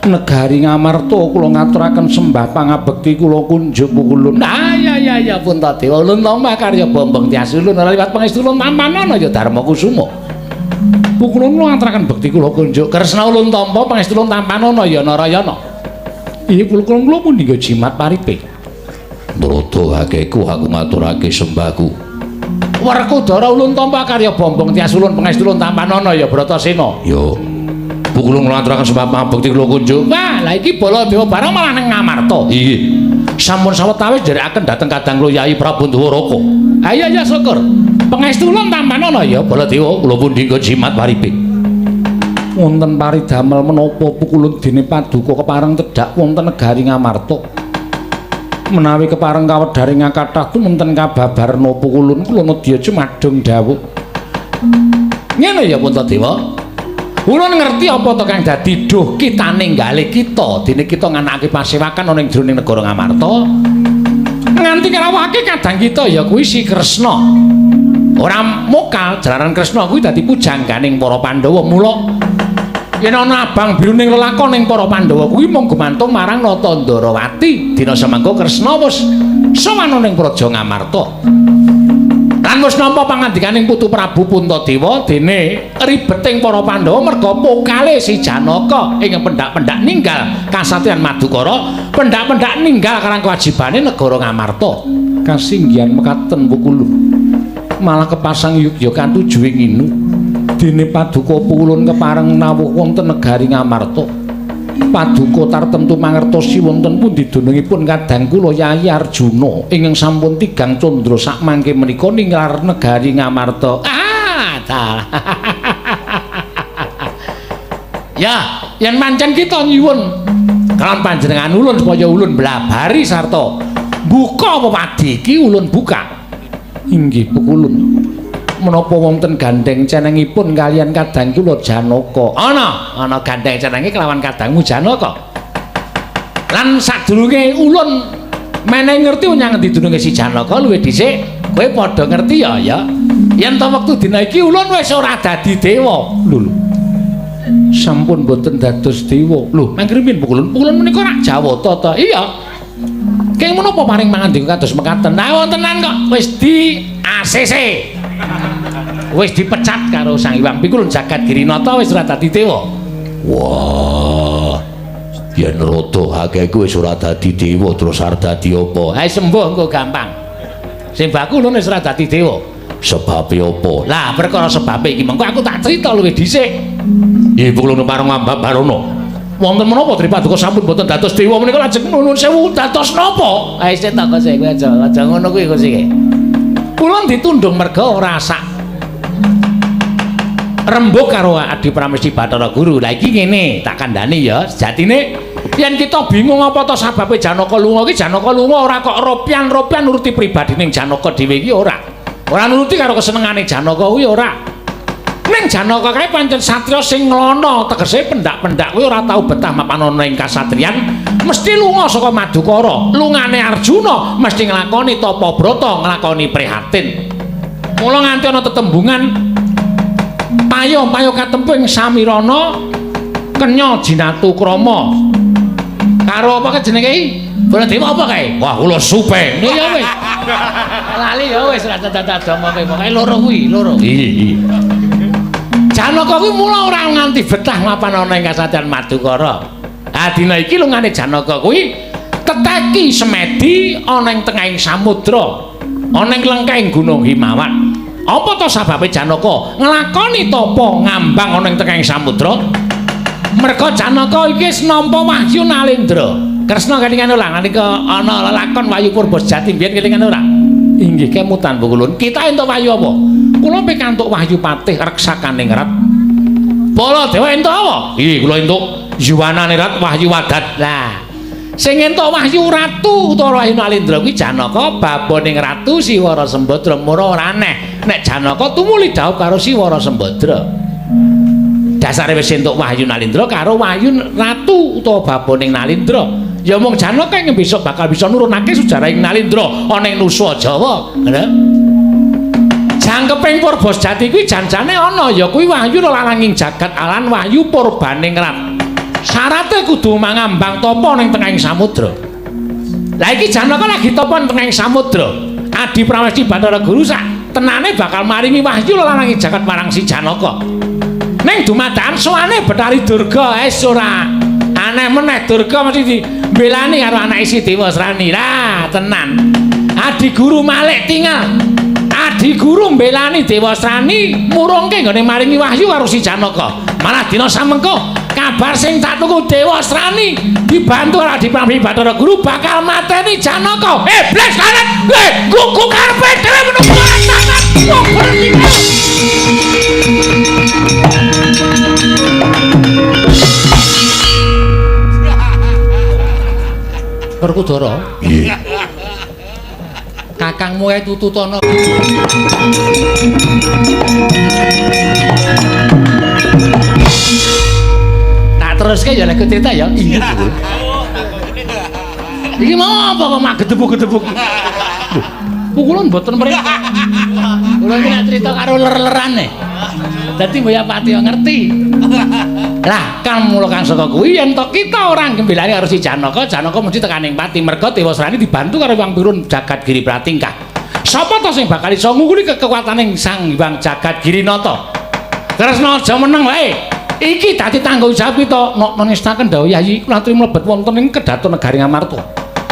negari Ngamarta kula ngaturaken sembah pangabekti kula kunjuk pukulun. Ah ya ya ya Puntadewa ulun tampa karya Bombong Tias ulun ora liwat pangestu ulun tampanana ya Darma Kusuma. Pukulun kula ngaturaken bekti kula kunjuk Kresna ulun tampa pangestu ulun tampanana ya Narayana. Iya pukulun kula pundi jimat paripe. Nrada hakeku aku ngaturake sembahku. Werkudara ulun tampa karya Bombong Tias ulun pangestu ulun tampanana ya Bratasena. Ya. Pukulun kula ngaturaken sembah pangabekti kula kunjuk. Wah, lha iki Baladewa barang malah nang Ngamarta. Inggih. Sampun sawetawis nderekaken dhateng kadang kula Yai Prabu Ndwaraka. Ha iya ya syukur. Pangestu ulun tampanana ya Baladewa kula pundi jimat paripe. Wonten paridamel menapa pukulun dene paduka kepareng tedhak wonten negari Ngamarta. Menawi kepareng kawedharing kathah tuminten kababarna pukulun kula nedya jumadung dawuh. Ngene ya Puntadewa. Ulun ngerti apa to kang dadi duh kitane nggale kita dene kita nganakake pasewakan ana ing jroning negara Ngamarta. Nganti ngrawuhake kadang kita ya kuwi si Kresna. Ora mokal jalaran Kresna kuwi dadi pujangganing para Pandhawa. Mula yen ana abang biru ning lelakon ning para Pandhawa kuwi mung gumantung marang Nata Ndarawati. Dina semangka Kresna wis sowan ning Praja Ngamarta. Lan Lan wis nampa pangandikaning Putu Prabu Puntadewa dene ribeting para Pandhawa merga pokale si Janaka ing pendak-pendak ninggal kasatriyan Madukara, pendak-pendak ninggal karang kewajibane negara Ngamarta. Kasinggihan mekaten Pukulun. Malah kepasang yugya katujuing inu. Dene paduka Pukulun kepareng nawuh wonten negari Ngamarta. Paduka tartemtu mangertosi wonten pundi dunungipun kadang kula Yayi Arjuna ingkang sampun tigang candra sakmangke menika ninglar negari Ngamarta. Ah, dalah. Ya, yen pancen kita nyuwun kalawan panjenengan ulun supaya ulun blabari sarta buka wewadi iki ulun buka. Inggih Pukulun. Menapa wonten gandeng cenengipun kalian kadang kula Janaka? Ana, ana gandeng cenenge kelawan kadangmu Janaka. Lan sadurunge ulun menehi ngerti menyang ngendi dununge si Janaka luwih dhisik kowe padha ngerti ya ya. Yen ta wektu dina iki ulun wis ora dadi dewa. Lho lho. Sampun boten dados dewa. Lho, mangkrimin Pukulun. Pukulun menika rak Jawata ta? Iya. Keng menapa paring pangandika kados mekaten? Lah wontenan kok wis di ACC. Wis dipecat karo Sang Hyang Pikulun Jagat Girinata wis ora dadi dewa. Wah. Yen rada akeh kuwi wis ora dadi dewa terus arep dadi apa? Ha sembuh engko gampang. Sing baku ulun wis ora dadi dewa. Sebabe apa? Lah perkara sebabe iki mengko aku tak crita luwih dhisik. Nggih Pukulun pareng Barono. Wonten menapa Tri Paduka sampun boten dados dewa menika lajeng nuwun sewu dados napa? Ha isih tak kok kowe aja ngono kuwi kok sik. Ulun ditundung merga ora sak rembug karo Adi Pramesti Bathara Guru. Lah iki ngene, tak kandhani ya, sejatine yen kita bingung apa to sababe Janaka lunga iki, Janaka lunga ora kok ropian-ropian nuruti pribadining Janaka dhewe iki ora. Ora nuruti karo kesenengane Janaka kuwi ora. Ning Janaka kae pancen satriya sing nglono, tegese pendak-pendak kuwi ora tau betah mapan ana ing kasatriyan, mesti lunga saka Madukara. Lungane Arjuna mesti nglakoni tapa brata, nglakoni prihatin. Mula nganti ana tetembungan payo-payo katempu ing Samirana kenya jinatu krama. Karo apa jenenge iki? Baladewa apa kae? Wah, kula supe. Ya wis. Lali ya wis ora dadak omonge pokoke loro kuwi, loro. Iya. Janaka kuwi mula ora nganti betah mapan ana ing kasatriyan Madukara. Ah dina iki lungane Janaka kuwi teteki semedi ana ing tengahing samudra, ana ing lengkeng Gunung Himawan. Apa to sababe Janaka nglakoni tapa ngambang ana ing tengahing samudra? Merga Janaka iki wis nampa wahyu Nalendra. Kresna kelingan ora nalika ana lelakon Wahyu Purba Sejati mbiyen kelingan ora? Inggih kemutan Pukulun. Kita entuk wahyu apa? Kula pikantuk wahyu patih reksakaning rat. Baladewa entuk apa? Nggih, kula entuk yuwanane rat wahyu wadat. Lah, sing entuk wahyu ratu utawa wahyu Nalendra kuwi Janaka baboning Ratu Siwara Sembadra. Mura ora aneh nek Janaka tumuli dhaup karo Siwara Sembadra. Dasare wis entuk wahyu Nalendra karo wahyu ratu utawa baboning Nalendra. Ya mung Janaka ing besok bakal bisa nurunake sejarah ing Nalendra ana ing Nusa Jawa. Ngono. Jangkeping Purba Sejati kuwi janjane ana ya kuwi wahyu lalanging jagat alan wahyu purbaning rat. Syarate kudu mangambang tapa ning tengahing samudra. Lah iki Janaka lagi tapa ning tengahing samudra. Adi Pramesti Bathara Guru sak tenane bakal maringi wahyu lalanging jagat marang si Janaka. Ning dumadakan sowane Bathari Durga wis ora aneh meneh Durga mesti dibelani karo anake si Dewasrani. Lah tenan. Adi Guru malik tingal. Adi Guru mbelani Dewasrani murungke nggone maringi wahyu karo si Janaka. Malah dina samengko kabar sing tak tuku Dewasrani dibantu karo Adi Pramesti Bathara Guru bakal mateni Janaka. Iblis karet. Gugu karepe dhewe menunggu tangan. Wong berhenti. Werkudara. Nggih. Kakangmu ae tututana. Tak teruske ya lek cerita ya. Iya. Iki mau apa kok mak gedebuk-gedebuk. Lho, pukulun mboten mriki. Kula iki nek cerita karo ler-lerane. Dadi mbok ya pati ngerti. Lah, kang mula kang saka kuwi yen to kita ora ngembelani karo si Janaka, Janaka mesti tekaning pati merga Dewasrani dibantu karo Hyang Pirun Jagat Giri Pratingkah. Sapa to sing bakal iso ngungkuli kekuwataning Sang Hyang Jagat Girinata? Kresna aja meneng wae. Iki dadi tanggung jawab kita. Nok nestaken dawuh Yayi kula aturi mlebet wonten ing kedaton negari Ngamarta.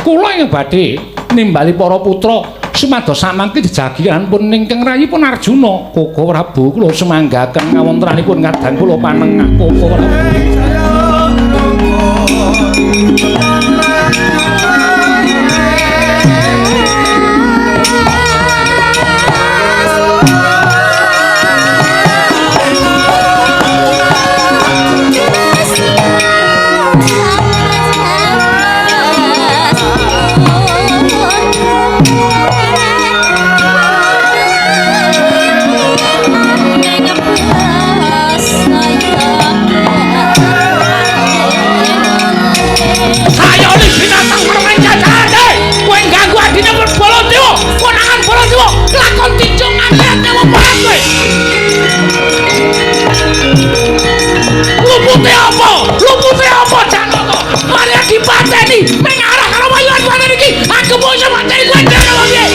Kula ingkang badhe nimbali para putra sumados samangke jejagiranipun ingkang rayipun Arjuna. Koko Prabu kula sumanggaken kawontenanipun kadang kula panengah Koko Prabu. Lupute apa? Lupute apa Janaka? Mari dipateni mengarah karo wayuhan pateni iki. Aku mau iso mateni kowe Janaka piye?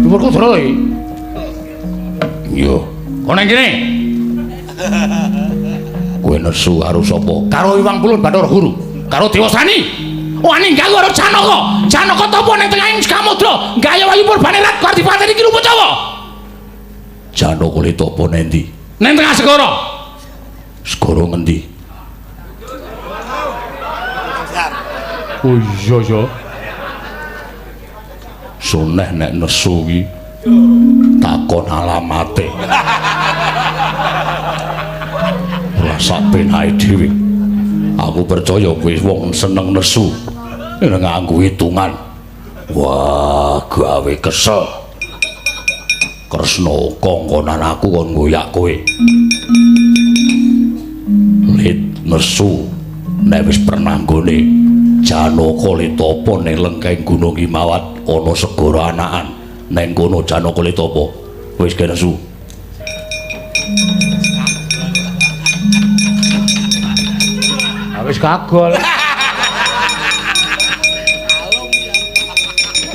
Dhuwurku dro iki. Iya. Kono nang kene. Kowe nesu karo sapa? Karo Iwang Pulun Bathara Guru, karo Dewasani. Wani ganggu karo Janaka. Janaka tapa ning tengahing samudra, gaya wayu purbane rat dipateni iki luput apa? Janaka le tapa nendi? Ning tengah segara. Segara ngendi? Oh iya ya. Suneh nek nesu iki takon alamate. Ora sak penake dhewe. Aku percaya kowe wong seneng nesu. Nek nganggo hitungan. Wah, gawe kesel. Kresna kongkonan aku kon ngoyak kowe. Lit nesu nek wis pernah nggone Janaka le tapa ning lengkeng Gunung Himawat ana segara anakan. Neng kono Janaka le tapa. Wis nesu. Wis kagol.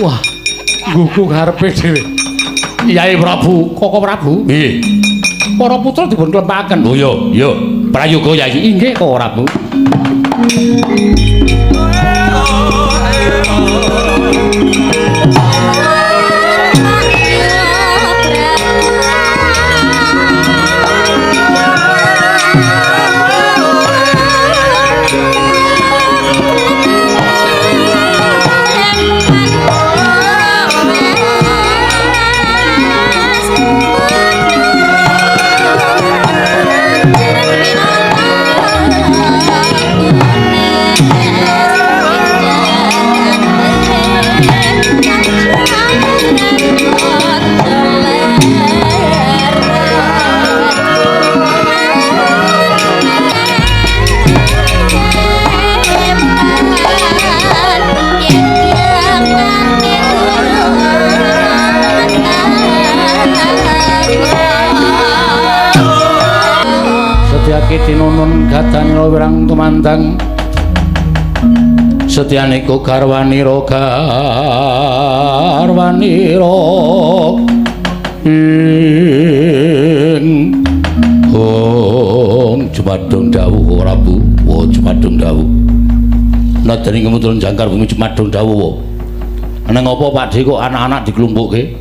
Wah, gugu karepe dhewe. Yai Prabu, Koko Prabu. Nggih. Para putra dipun klempaken. Oh iya, iya. Prayoga Yai. Inggih, Koko Prabu. Tinunun gadanira wirang tumandang setyaniku garwanira garwanira ing hong jumadung dawuh Prabu wa jumadung dawuh nadyan ing kemutulan jangkar bumi jumadung dawuh nang apa Pakdhe kok anak-anak diklumpukke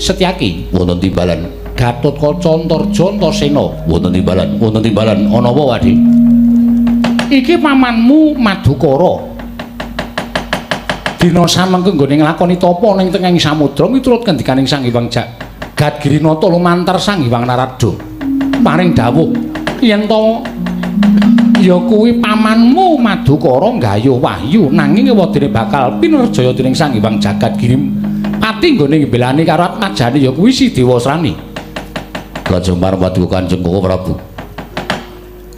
Setyaki wonten timbalan Gatotkaca Antarja Antasena wonten timbalan ana apa Pakdhe? Iki pamanmu Madukara. Dina samengke nggone nglakoni tapa ning tengahing samudra miturut ngendikaning Sang Hyang Jagat Girinata lumantar Sang Hyang Narada. Paring dawuh yen to ya kuwi pamanmu Madukara nggayuh wahyu nanging ewadene bakal pinerjaya dening Sang Hyang Jagat Giri pati nggone ngbelani karo atmajane ya kuwi si Dewasrani. Lajeng marang Paduka Kanjeng Koko Prabu.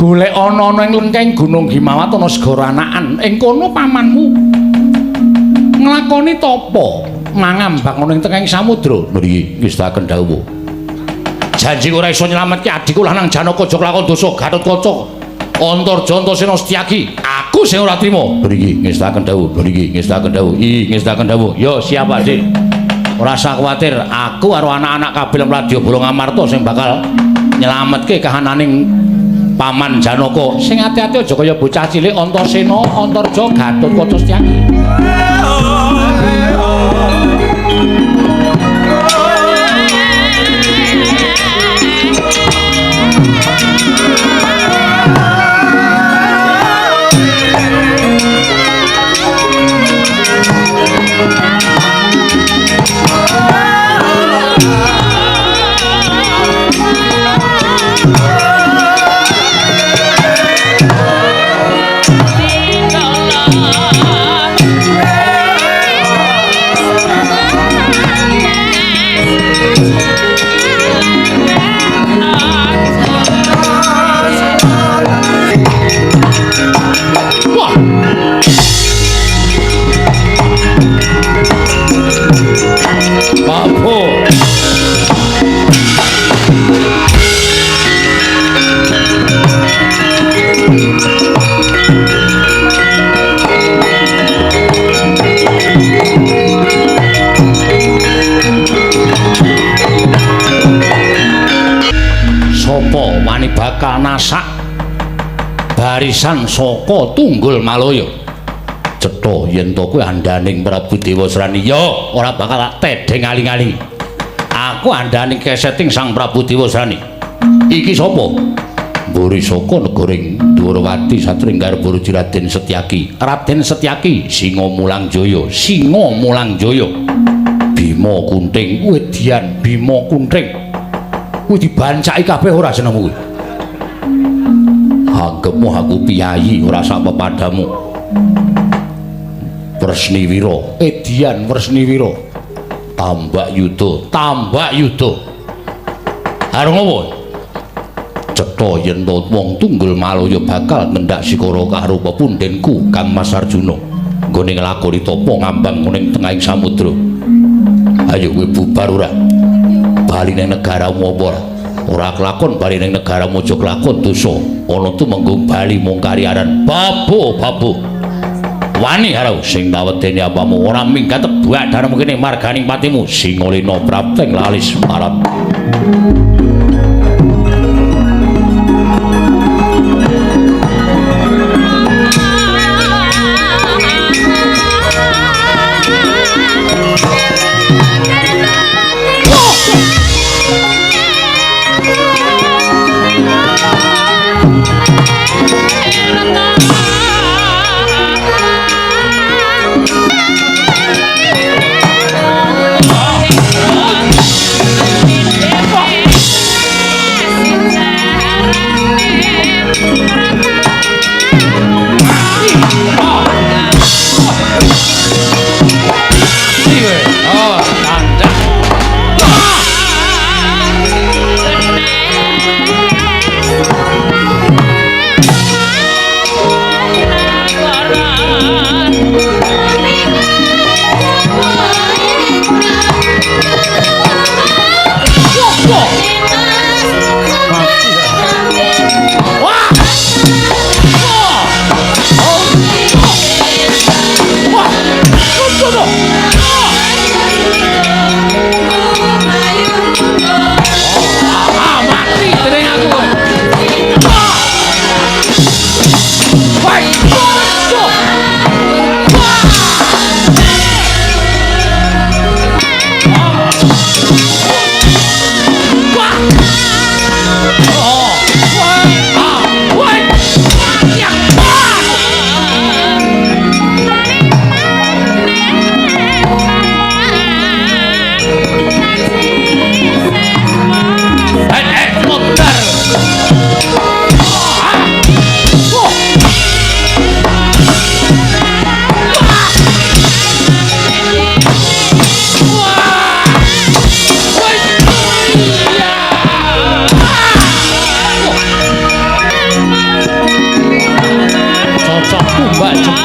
Golek ana ing lengkeng Gunung Himawat ana segara anakan. Ing kono pamanmu nglakoni tapa mangambang ana ing tengahing samudra. Mriki ngestakaken dawuh. Janji ora iso nyelametke adikku lanang Janaka aja kelakon dosa Gatotkaca. Antarja Antasena Setyaki, aku sing ora trima. Mriki ngestakaken dawuh, mriki ngestakaken dawuh. I ngestakaken dawuh. Yo siap Dik. Ora usah kuwatir, aku karo anak-anak kabeh Mladya Bolong Amarta sing bakal nyelametke kahananing Paman Janaka. Sing ati-ati aja kaya bocah cilik Antasena, Antarja, Gatotkaca Setyaki. Bakal nasak barisan saka Tunggul Malaya. Cetha yen to kuwi andaning Prabu Dewasrani. Ya, ora bakal tak tedheng aling-aling. Aku andaning keseting Sang Prabu Dewasrani. Iki sapa? Mburi saka negaring Dwarawati satringgar Burji Raden Setyaki. Raden Setyaki Singa Mulang Jaya, Singa Mulang Jaya. Bima Kunting, wedian Bima Kunting. Kuwi dibancaki kabeh ora senengmu kuwi. Anggepmu aku piyayi ora sak pepadamu. Wresniwira, edian Wresniwira. Tambak Yuda, Tambak Yuda. Arep ngopo? Cetha yen to wong Tunggul Malaya bakal ngendak sikara karo pepundhenku Kang Mas Arjuna. Nggone nglakoni tapa ngambang ning tengahing samudra. Ayo kowe bubar ora? Bali ning negaramu apa ora? Ora kelakon bali ning negaramu aja kelakon dosa. Ana tumenggung bali mung kariaran. Babu, babu. Wani karo sing tawedeni apamu ora minggat tebak darmu kene marganing patimu Singalena prapteng lalis marap.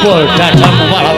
Jebol dadamu malah.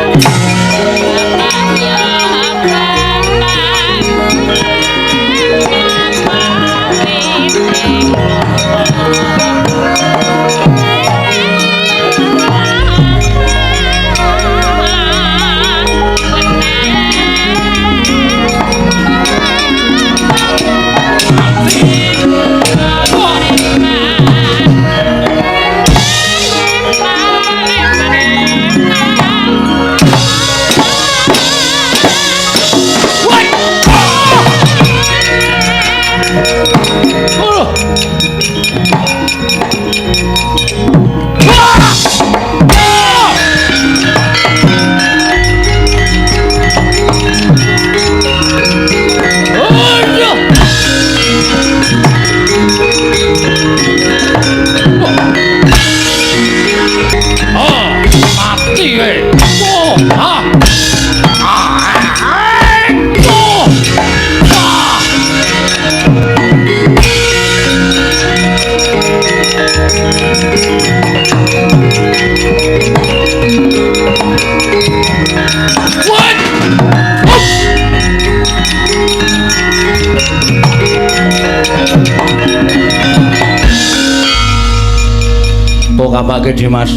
Kapake Dimas.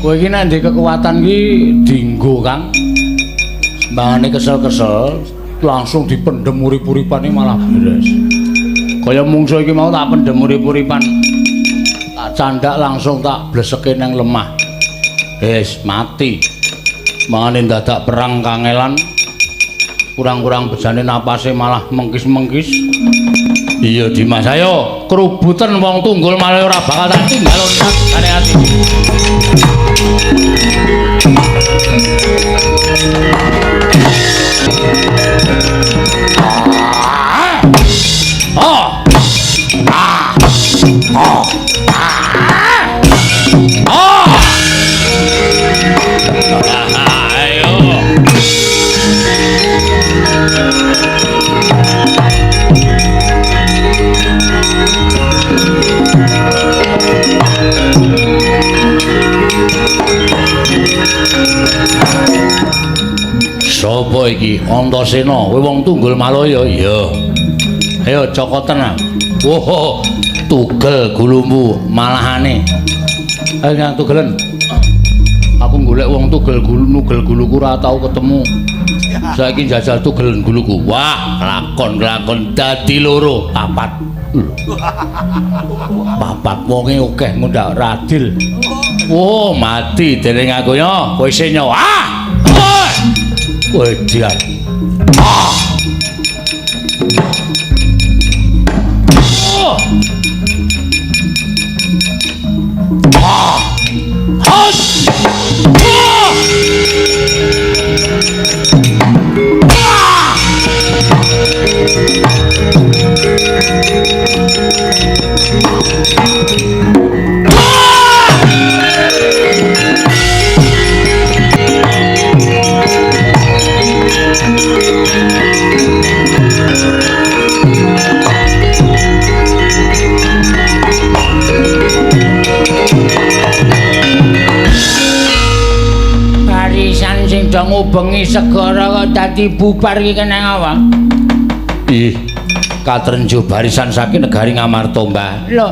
Kowe iki nek ndek kekuatan iki dinggo, Kang. Sembangane kesel-kesel langsung dipendhem urip-uripane malah beres. Kaya mungsuh iki mau tak pendhem urip-uripan. Tak candak langsung tak bleseke nang lemah. Wis mati. Mangane dadak perang kangelan. Kurang-kurang bejane napase malah mengkis-mengkis. Iya Dimas, ayo krubuten wong tunggul malah ora bakal tak tinggal ane ati. Oh. Ah. Oh. Ah. Oh. Ayo. Sopo iki? Antasena, kowe wong tunggul Malaya? Iya. Ayo cokoten ah. Wah, tugel gulumu malahane. Ayo nang tugelen. Aku golek wong tugel gulu nugel guluku ora tau ketemu. Saiki jajal tugel guluku. Wah, lakon-lakon dadi loro, papat. Papat wonge akeh ngundhak radil. Wah, mati dening aku yo. Kowe isih nyawa. Ah! Kowe dian. Ah! Oh! Ah! Has! Ah! Ah! Barisan sing do ngubengi segara kok dadi bubar iki keneng apa? Ih, katrenjo barisan saking negari Ngamarta, Mbah. Lho.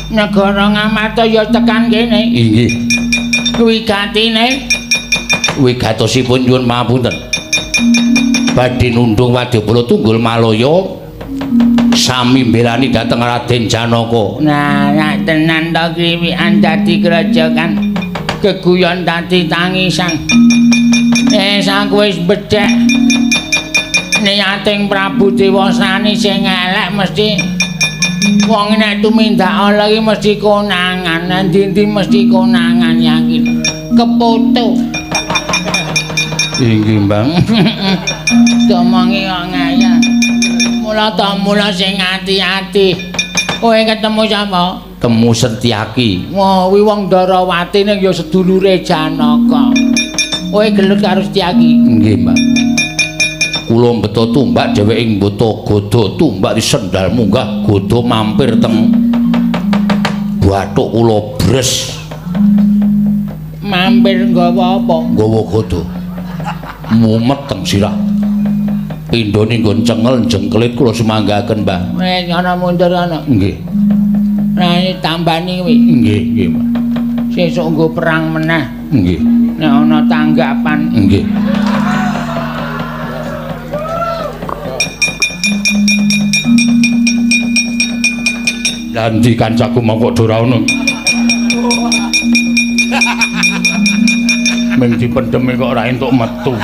Negara Ngamarta ya tekan kene. Inggih. Wigatine wigatosipun nyuwun pangapunten. Badhe nundung wadyabala tunggul Malaya sami mbelani dhateng Raden Janaka. Nah, nek tenan to kliwikan dadi grojogan. Geguyon dadi tangisan. Aku wis becek. Niating Prabu Dewasani sing elek mesti wong nek tumindak ala iki mesti konangan, endi-endi mesti konangan yakin. Kepoto. Inggih, Bang. Domongi kok ngayal. Mula ta mula sing ati-ati. Kowe ketemu sapa? Temu Setyaki. Wah, kuwi wong Ndarawati ning ya sedulure Janaka. Kowe gelut karo Setyaki? Nggih, Mbak. Kula mbeta tumbak dheweke mbeta gada tumbak disendal munggah gada mampir teng bathuk kula bres. Mampir nggawa apa? Nggawa gada. Mumet teng sirah. Pindhone nggon cengel jengkelit kula sumanggaken, Mbah. Wis ana mundur ana. Nggih. Nah, tambani kuwi. Nggih, nggih, Mbah. Sesuk nggo perang meneh. Nggih. Nek ana tanggapan. Nggih. Lah endi kancaku mau kok ora ono. Ming dipendheme kok ora entuk metu.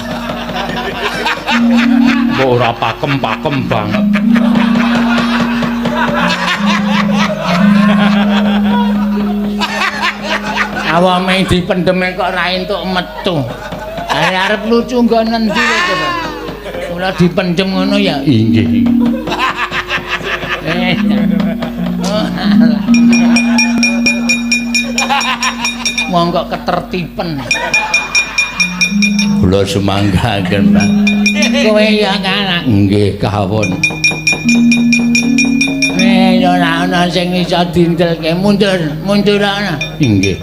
Mbok ora pakem-pakem banget. Awak ming dipendheme kok ora entuk metu. Lah arep lucu nggo nendi kowe? Kula dipendhem ngono ya. Inggih. Wong kok ketertiben. Kula sumanggaken, Pak. Kowe ya kalah. Nggih, kawon. Ora ana sing iso dindelke. Mundur, mundur ana. Nggih.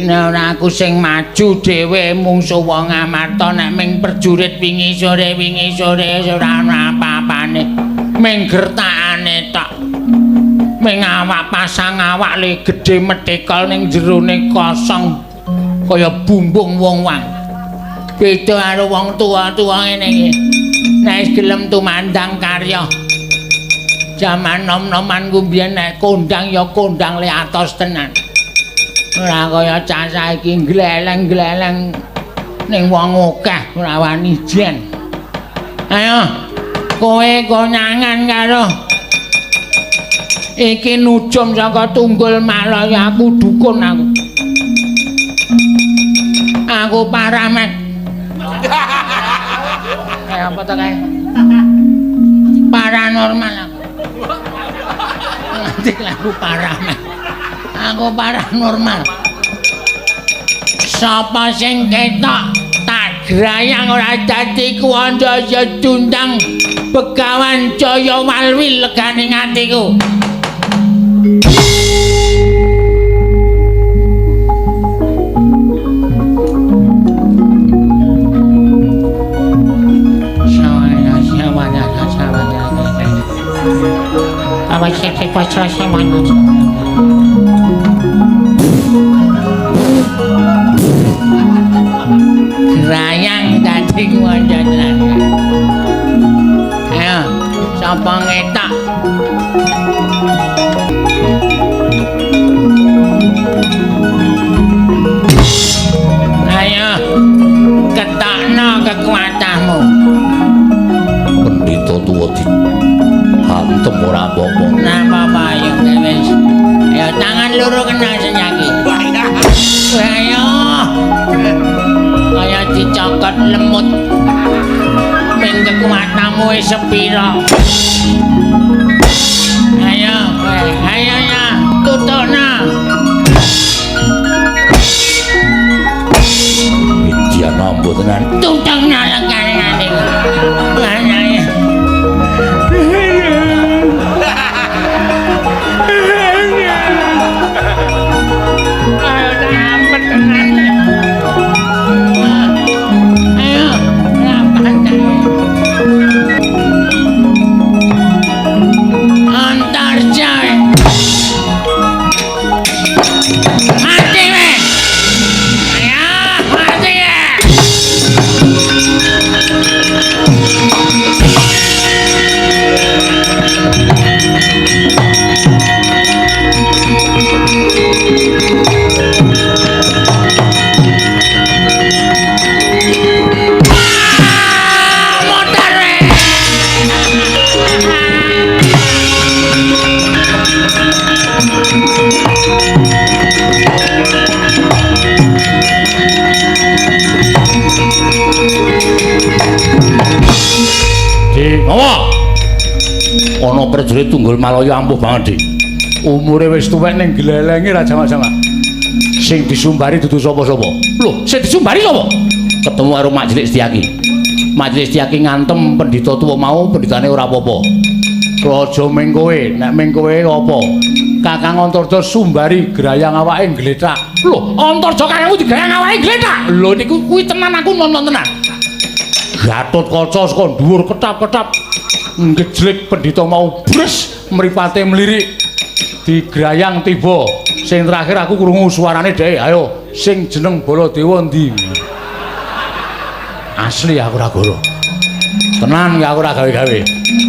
Nek ora aku sing maju dhewe mungsuh wong Amarta nek ming perjurit wingi sore ora ana apa-apane. Ming gertakane tok. Ming awak pasang awak le gedhe metekol ning jerone kosong kaya bumbung wong wang. Beda karo wong tuwa-tuwa ngene iki. Nek wis gelem tumandang karya. Jaman nom-noman ku mbiyen nek kondang ya kondang le atos tenan. Ora kaya cah saiki gleleng-gleleng ning wong akeh ora wani jen. Ayo kowe konangan karo iki nujum saka Tunggul Malaya, aku dukun aku. Aku paramet. Kayak apa to kae? Paranormal aku. Nanti aku paramet. Aku paranormal. Sapa sing ketok tak grayang ora dadi kuwanda ya dundang Begawan Jaya Walwi legane atiku. Grayang dadi kuwanda tenan. Ayo, sapa ngetok? Ayo, ketokno kekuatanmu. Pendhita tuwa di hantem ora apa-apa. Nah, apa-apa ayo wis. Ayo tangan loro kena senyaki. Ayo. Kaya dicokot lemut. Ming kekuatanmu wis sepira. Ayo, ayo ya, tutukna. Widya nampa tenan. Tutungna lengkane atiku. Ayo. Ayo tampet tenan. Ayo, rapat. Antar jae. Mati we. Ayo, mati we. Motor we. Di, mawa. Ana prajurit Tunggul Malaya ampuh banget, Dik. Umure wis tuwek ning glelenge ra jamak-jamak. Sing disumbari dudu sapa-sapa. Lho, sing disumbari sapa? Ketemu karo Mak Cilik Setyaki. Mak Cilik Setyaki ngantem pendhita tuwa mau, pendhitane ora apa-apa. Raja ming kowe, nek ming kowe apa? Kakang Antarja Sumbari grayang awake nglethak. Lho, Antarja kakangmu digrayang awake nglethak. Lho niku kuwi tenan aku nonton tenan. Gatotkaca saka dhuwur ketap-ketap ngejlik pendhita mau bres mripate mlirik digrayang tiba. Sing terakhir aku krungu suarane dhek, ayo sing jeneng Baladewa endi? Asli aku ora goro. Tenan aku ora gawe-gawe.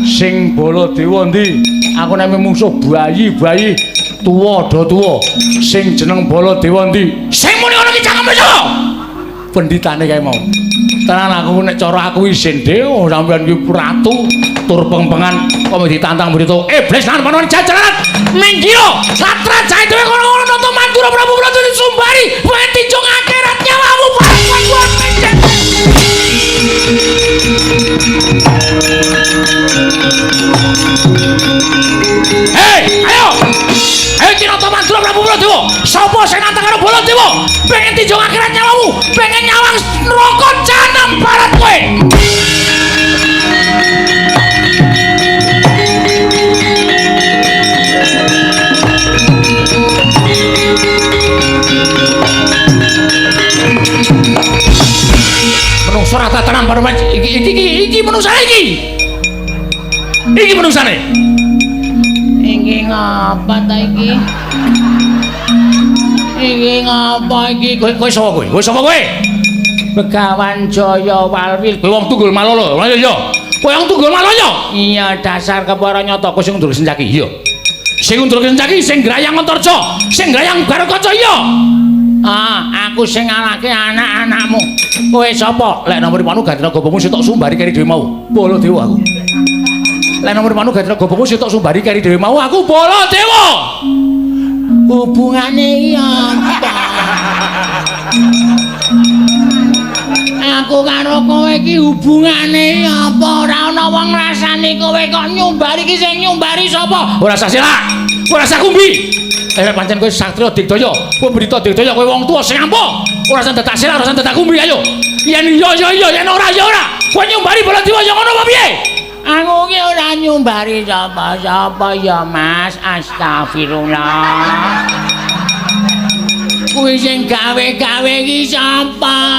Sing Baladewa endi? Aku nek mungsuh bayi-bayi tuwa do tuwa. Sing jeneng Baladewa endi? Sing muni ngono ki cangkeme sapa? Pendhitane kae mau. Tenan aku nek cara aku isin dhewe sampeyan ki ratu tur pengpengan kok ditantang berita iblis lan panon jajaran minggiro satra jae dhewe kono-kono nonton Mandura Prabu Prabu Sumbari kowe tinjung akhirat nyawamu bareng kowe. Hei, ayo. Ayo ki nonton Mandura Prabu Pradewa. Sapa sing nantang karo Baladewa? Pengen tinjung akhirat nyawamu, pengen nyawang neraka jahanam barat kowe. Menungso ora tatanan paruman iki iki iki menungsane iki. Iki menungsane. Iki ngapa ta iki? Iki ngapa iki? Kowe kowe sapa kowe? Kowe sapa kowe? Begawan Jaya Walwil. Kowe wong Tunggul Malala. Iya iya. Kowe wong Tunggul Malaya. Iya dasar kepara nyata kowe sing undur Sencaki. Iya. Sing undur Sencaki sing grayang Antarja, sing grayang Garukaca iya. Ah, aku sing ngalahke anak-anakmu. Kowe sapa? Lek nomor panu ganti gobomu sitok Sumbari keri dhewe mau. Baladewa aku. Lek nomor panu ganti gobomu sitok Sumbari keri dhewe mau aku Baladewa. Hubungane iki apa? Aku karo kowe iki hubungane apa? Ora ana wong ngrasani kowe kok nyumbari iki sing nyumbari sapa? Ora sah selak. Ora sah kumbi. Pancen kowe satriya digdaya, kowe berita digdaya, kowe wong tuwa sing ampuh. Ora usah dadak selak, ora usah dadak kumbi ayo. Yen iya ya iya, yen ora ya ora. Kowe nyumbari Baladewa ya ngono apa piye? Aku ki ora nyumbari sapa-sapa ya, Mas. Astagfirullah. Kuwi sing gawe-gawe iki sapa?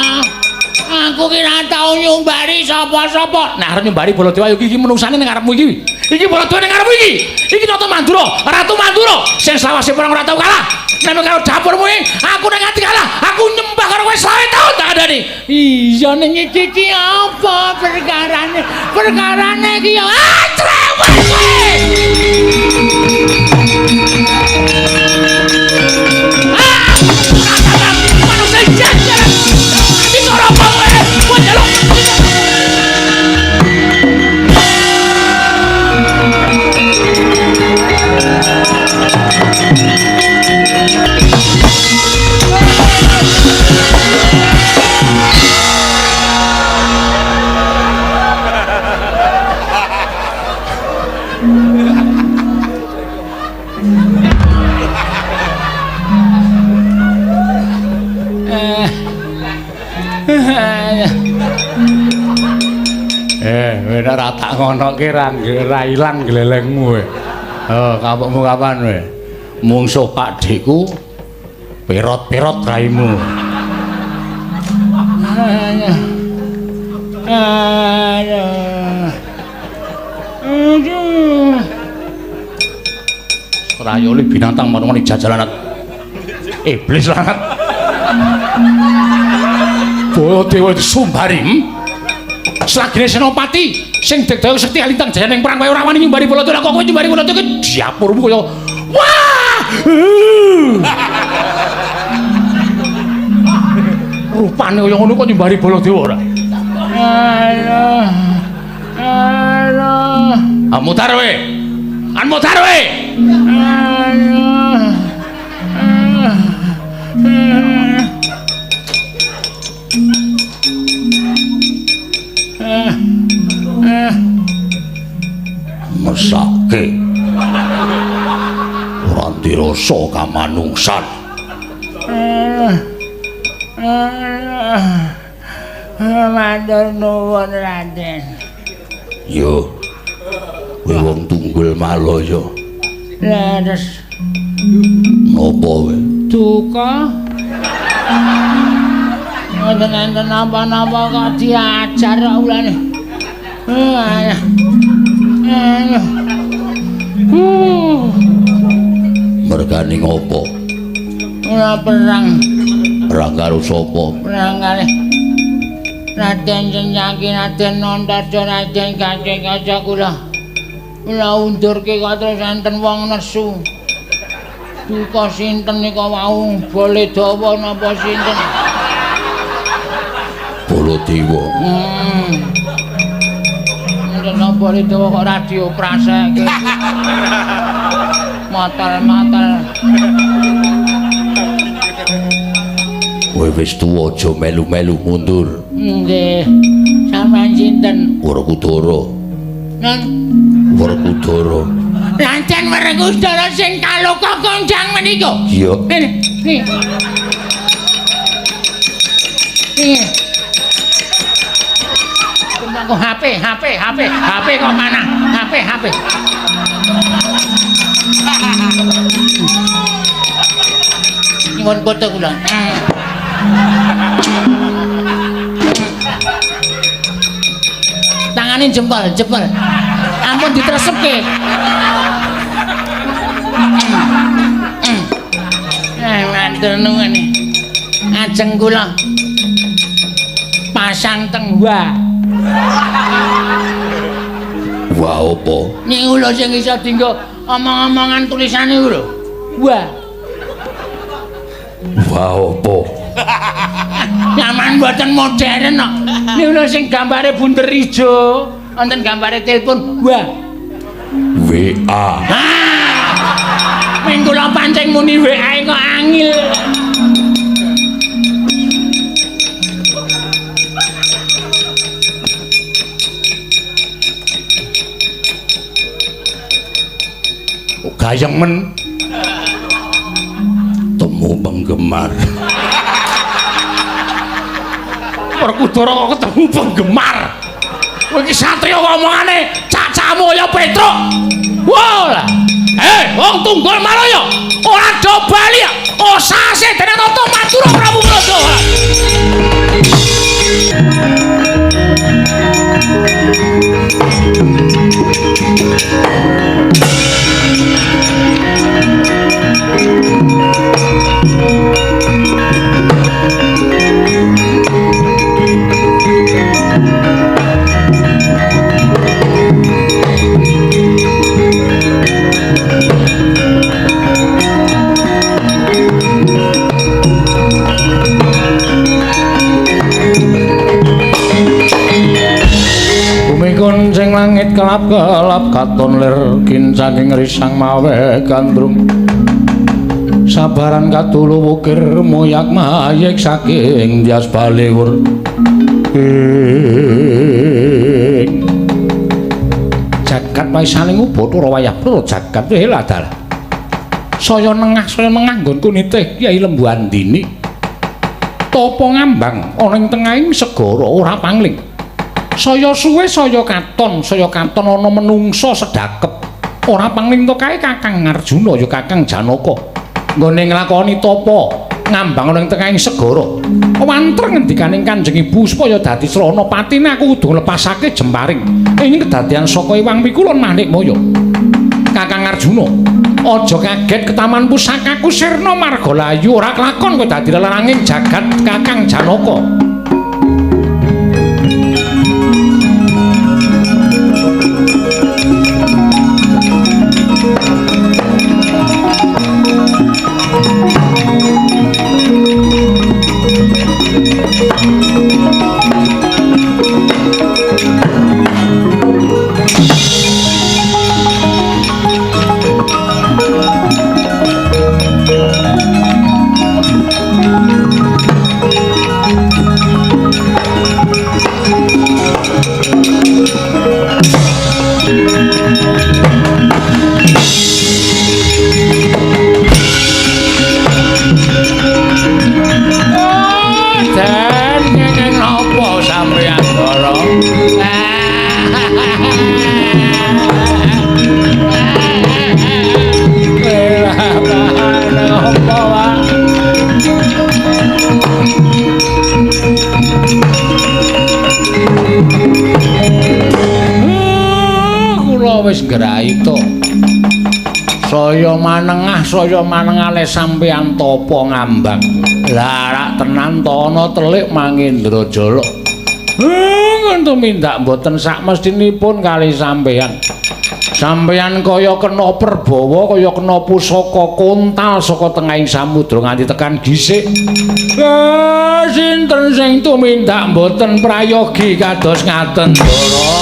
Aku ki ora tau nyumbari sapa-sapa. Nah, arep nyumbari Baladewa iki menungsane ning ngarepmu iki. Iki Baladewa ning ngarepmu iki. Iki Nata Mandura, Ratu Mandura sing selawase perang ora tau kalah. Nek karo dapurmu iki, aku nek nganti kalah, aku nyembah karo kowe 20 taun tak kandhani. Iya ning iki iki apa perkarane? Perkarane iki ya ah cerewet kowe. Ah! Manusia jajaran. Iki ora apa kowe. Kowe njaluk. Nek ora tak ngonoke ra ilang glelengmu kowe. Oh, kapokmu kapan kowe? Mungsuh Pakdheku perot-perot raimu. Aduh. Trayoli binatang marmoni jajalan iblis lanat. Baladewa disumbari. Selagine Senopati sing digdaya sekti alintang jaya ning perang wae ora wani nyumbari Baladewa, kok kowe nyumbari Baladewa ki diapurmu kaya wah. Rupane kaya ngono kok nyumbari Baladewa ora? Alah. Alah. Amutar kowe. Amutar kowe. Alah. Mesake ora dirasa kamanungsan. Matur nuwun Raden. Yo, kowe wong Tunggul Malaya. Leres. Napa kowe? Duka. Mboten enten napa-napa kok diajar kok ulane. Mergane ngopo? Ora perang. Perang karo sapa? Perang kalih Raden Senyaki, Raden Antaja, Raden Gatotkaca kula. Kula undurke kok terus enten wong nesu. Duka sinten nika wau? Baladewa napa sinten? Baladewa. Enten Baladewa kok radio praseke. Matal-matal. Kowe wis tuwa aja melu-melu mundur. Nggih. Sampeyan sinten? Werkudara. Nang Werkudara. Lancen Werkudara sing kaloka konjang menika. Iya. Niki. Niki. Kok HP, HP, HP, HP kok mana? HP, HP. Nyuwun foto kula. Tangane jempol, jempol. Ampun ditresepke. Matur nuwun. Ajeng kula pasang teng wa. Wa apa? Niku lho sing iso dienggo omong-omongan tulisane iku lho. Wa. Wa apa? Nyaman mboten modern kok. Niku lho sing gambare bunder ijo, wonten gambare telepon wa. WA. Ah! Ming kula pancing muni WA kok angil. Gayeng men temu penggemar. Werkudara kok ketemu penggemar. Kowe iki satriya omongane cacamu kaya Petruk. Wah lah. Wong Tunggul Malaya ora do bali. Osase dene Tata Madura Prabu Praja. Kuncing langit kelap-kelap katon lir kincaking risang mawe gandrung sabaran katulu wukir moyak mayek saking Dyas Baliwur. Jagat waisaning Ubathara wayah pra jagat adalah saya nengah nggonku nitih Kyai Lembu Andini tapa ngambang ana ing tengahing segara ora pangling. Saya suwe saya katon ana menungsa sedakep ora pangling to kae Kakang Arjuna ya Kakang Janaka nggone nglakoni tapa ngambang ana ing tengahing segara wanter ngendikaning Kanjeng Ibu supaya dadi srana patine aku kudu nglepasake jemparing ing kedadian saka Iwang Mikulon Manikmaya. Kakang Arjuna aja kaget ketaman pusakaku sirna marga layu ora kelakon kowe dadi lelaranging jagat Kakang Janaka. Saya manengah, saya manengah le sampeyan tapa ngambang. Lah rak tenan to ana telik Mangendra Jala. Tumindak mboten sak mestinipun kali sampeyan. Sampeyan kaya kena perbawa, kaya kena pusaka kontal saka tengahing samudra nganti tekan gisik. Sinten sing tumindak mboten prayogi kados ngaten, Ndara?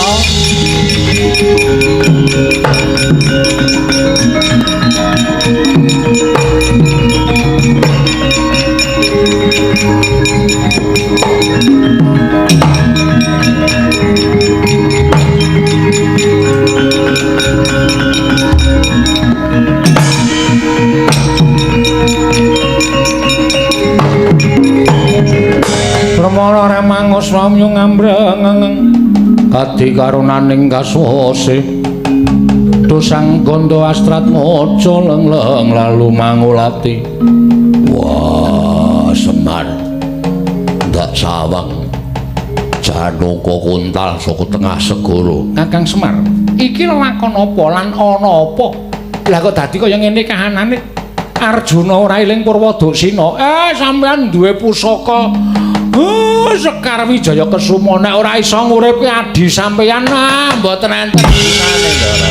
Permana ramangos wamyu ngambreng kadi karunaning kaswase dosang gondo astrat mojo lengleng lalu mangulati. Wah, Semar ndak sawang Janaka kontal saka tengah segara. Kakang Semar, iki lakon apa lan ana apa? Lah kok dadi kaya ngene kahanane? Arjuna ora eling Purwoduksina. Sampeyan duwe pusaka Sekar Wijaya Kesuma nek ora iso nguripi adi sampeyan mboten enten gunane, Ndara.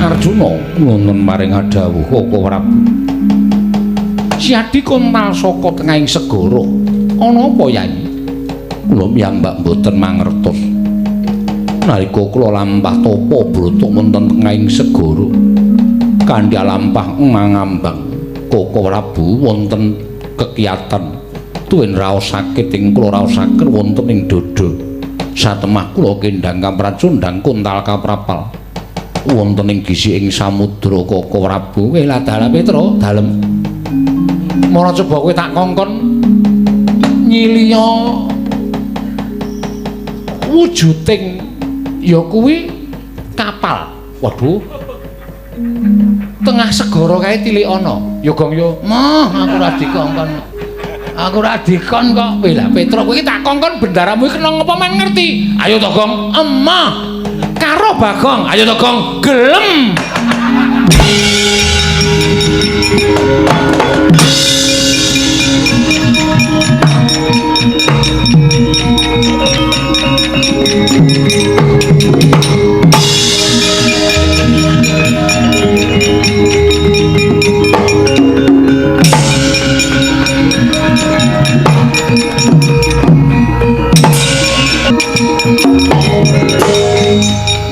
Arjuna nuwun maring adhawuh Koko Prabu. Siadi kontal saka tengahing segara. Ana apa, Yai? Kula piyambak mboten mangertos. Nalika kula lampah tapa brata wonten tengahing segara, kanthi lampah mangambang Koko Prabu wonten kekiyatan tuwin raos sakit ing kula raosaken wonten ing dada. Satemah kula kendhang kapracundhang kontal kaprapal wonten ing gisiking samudra Koko Prabu. Kowe lah dalah Petro, dalem. Mara coba kowe tak kongkon nyiliya wujuding ya kuwi kapal. Waduh. Tengah segara kae tilik ana. Ya Gong ya. Mah, aku ora dikongkon. Aku ora dikon kok. Weh lah Petro kowe iki tak kongkon bendaramu iki kena ngapa men ngerti. Ayo to Gong. Emah. Karo Bagong. Ayo to Gong. Gelem.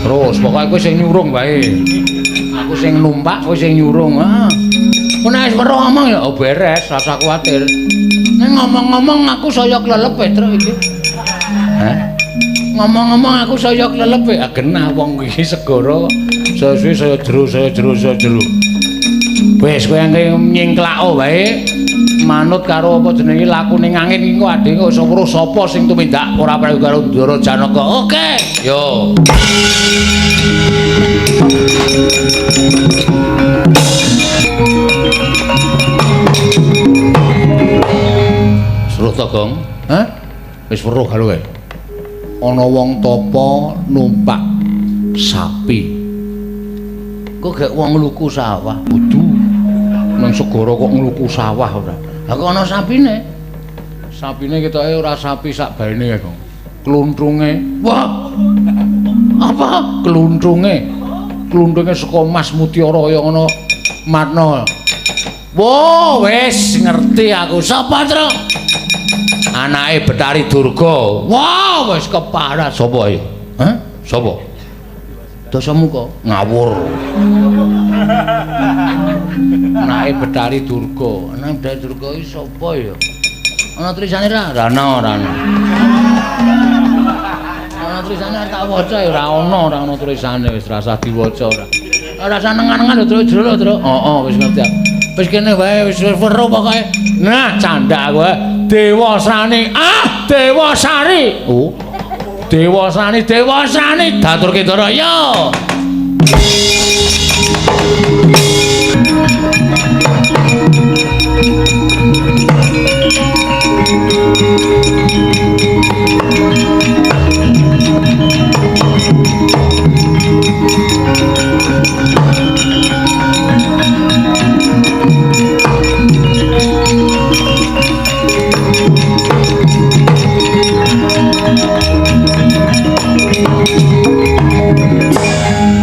Terus pokoke kowe sing nyurung wae. Aku sing numpak, kowe sing nyurung. Ah. Kowe nek wis weruh omong ya oh, beres, rasa kuwatir. Nek ngomong-ngomong aku saya klelep Petro iki. Hah? Ngomong-ngomong aku saya klelep. Ah genah wong iki segara saya suwe saya jero, saya jero, saya jero. Wis kowe nyingklako wae. Manut karo apa jenenge lakune angin iki kok adhe kok iso weruh sapa sing tumindak ora perlu karo Ndara Janaka. Oke, yo. Seruh to, Gong? Hah? Wis weruh karo kowe. Ana wong tapa numpak sapi. Kok gek wong ngluku sawah? Kudu nang segara kok ngluku sawah ora. Lah kok ana sapine? Sapine ketoke ora sapi sak baene ya, Gong. Kluntrunge. Wah. Apa? Kluntrunge. Kluntrunge saka Mas Mutiara kaya ngono Matno. Wo, wis ngerti aku. Sapa, Tru? Anake Betari Durga. Wah, wis keparat. Sapa ya? Hah? Sapa? Dasamuka. Ngawur. Anake Betari Durga. Anake Betari Durga iki sapa ya? Ana tulisane ra? Ora ana, ora ana. Ana tulisane tak waca ya ora ana, ora ana tulisane wis rasah diwaca ora. Ora usah nengan-nengan lho, Truk, jero lho, Truk. Heeh, wis ngerti aku. Wis kene wae wis weruh pokoke. Nah, candak kowe. Dewasrani. Ah, Dewasari. Oh. Dewasrani, Dewasrani daturke Ndara. Yo.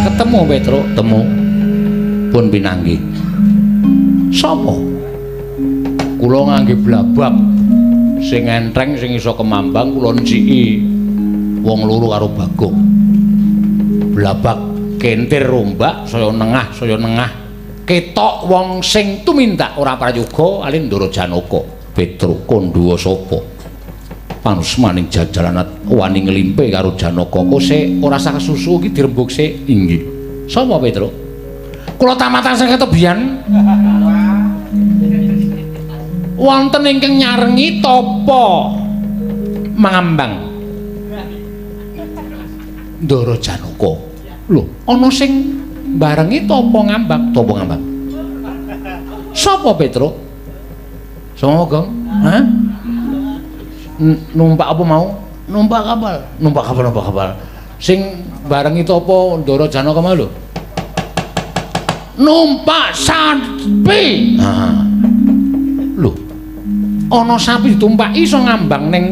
Ketemu Petruk, temu pun pinanggih. Sapa? Kula ngangge blabak sing enteng sing iso kemambang kula nciki wong loro karo Bagong. Blabak kentir rombak saya nengah saya nengah. Ketok wong sing tumindak ora prayoga alih Ndara Janaka. Petruk kandha sapa? Panusmaning jajalan wani nglimpe karo Janaka. Kose ora sah kesusu iki dirembug sik. Inggih. Sapa Petruk? Kula tamatan sing ketebian. Wonten ingkang nyarengi tapa mangambang Ndara Janaka. Lho, ana sing barengi tapa ngambang, tapa ngambang. Sapa Petruk? Sapa, Gong? Hah? Numpak apa mau? Numpak kapal. Numpak kapal, numpak kapal. Sing barengi tapa Ndara Janaka mau lho. Numpak sapi. Heeh. Lho. Ana sapi ditumpaki iso ngambang ning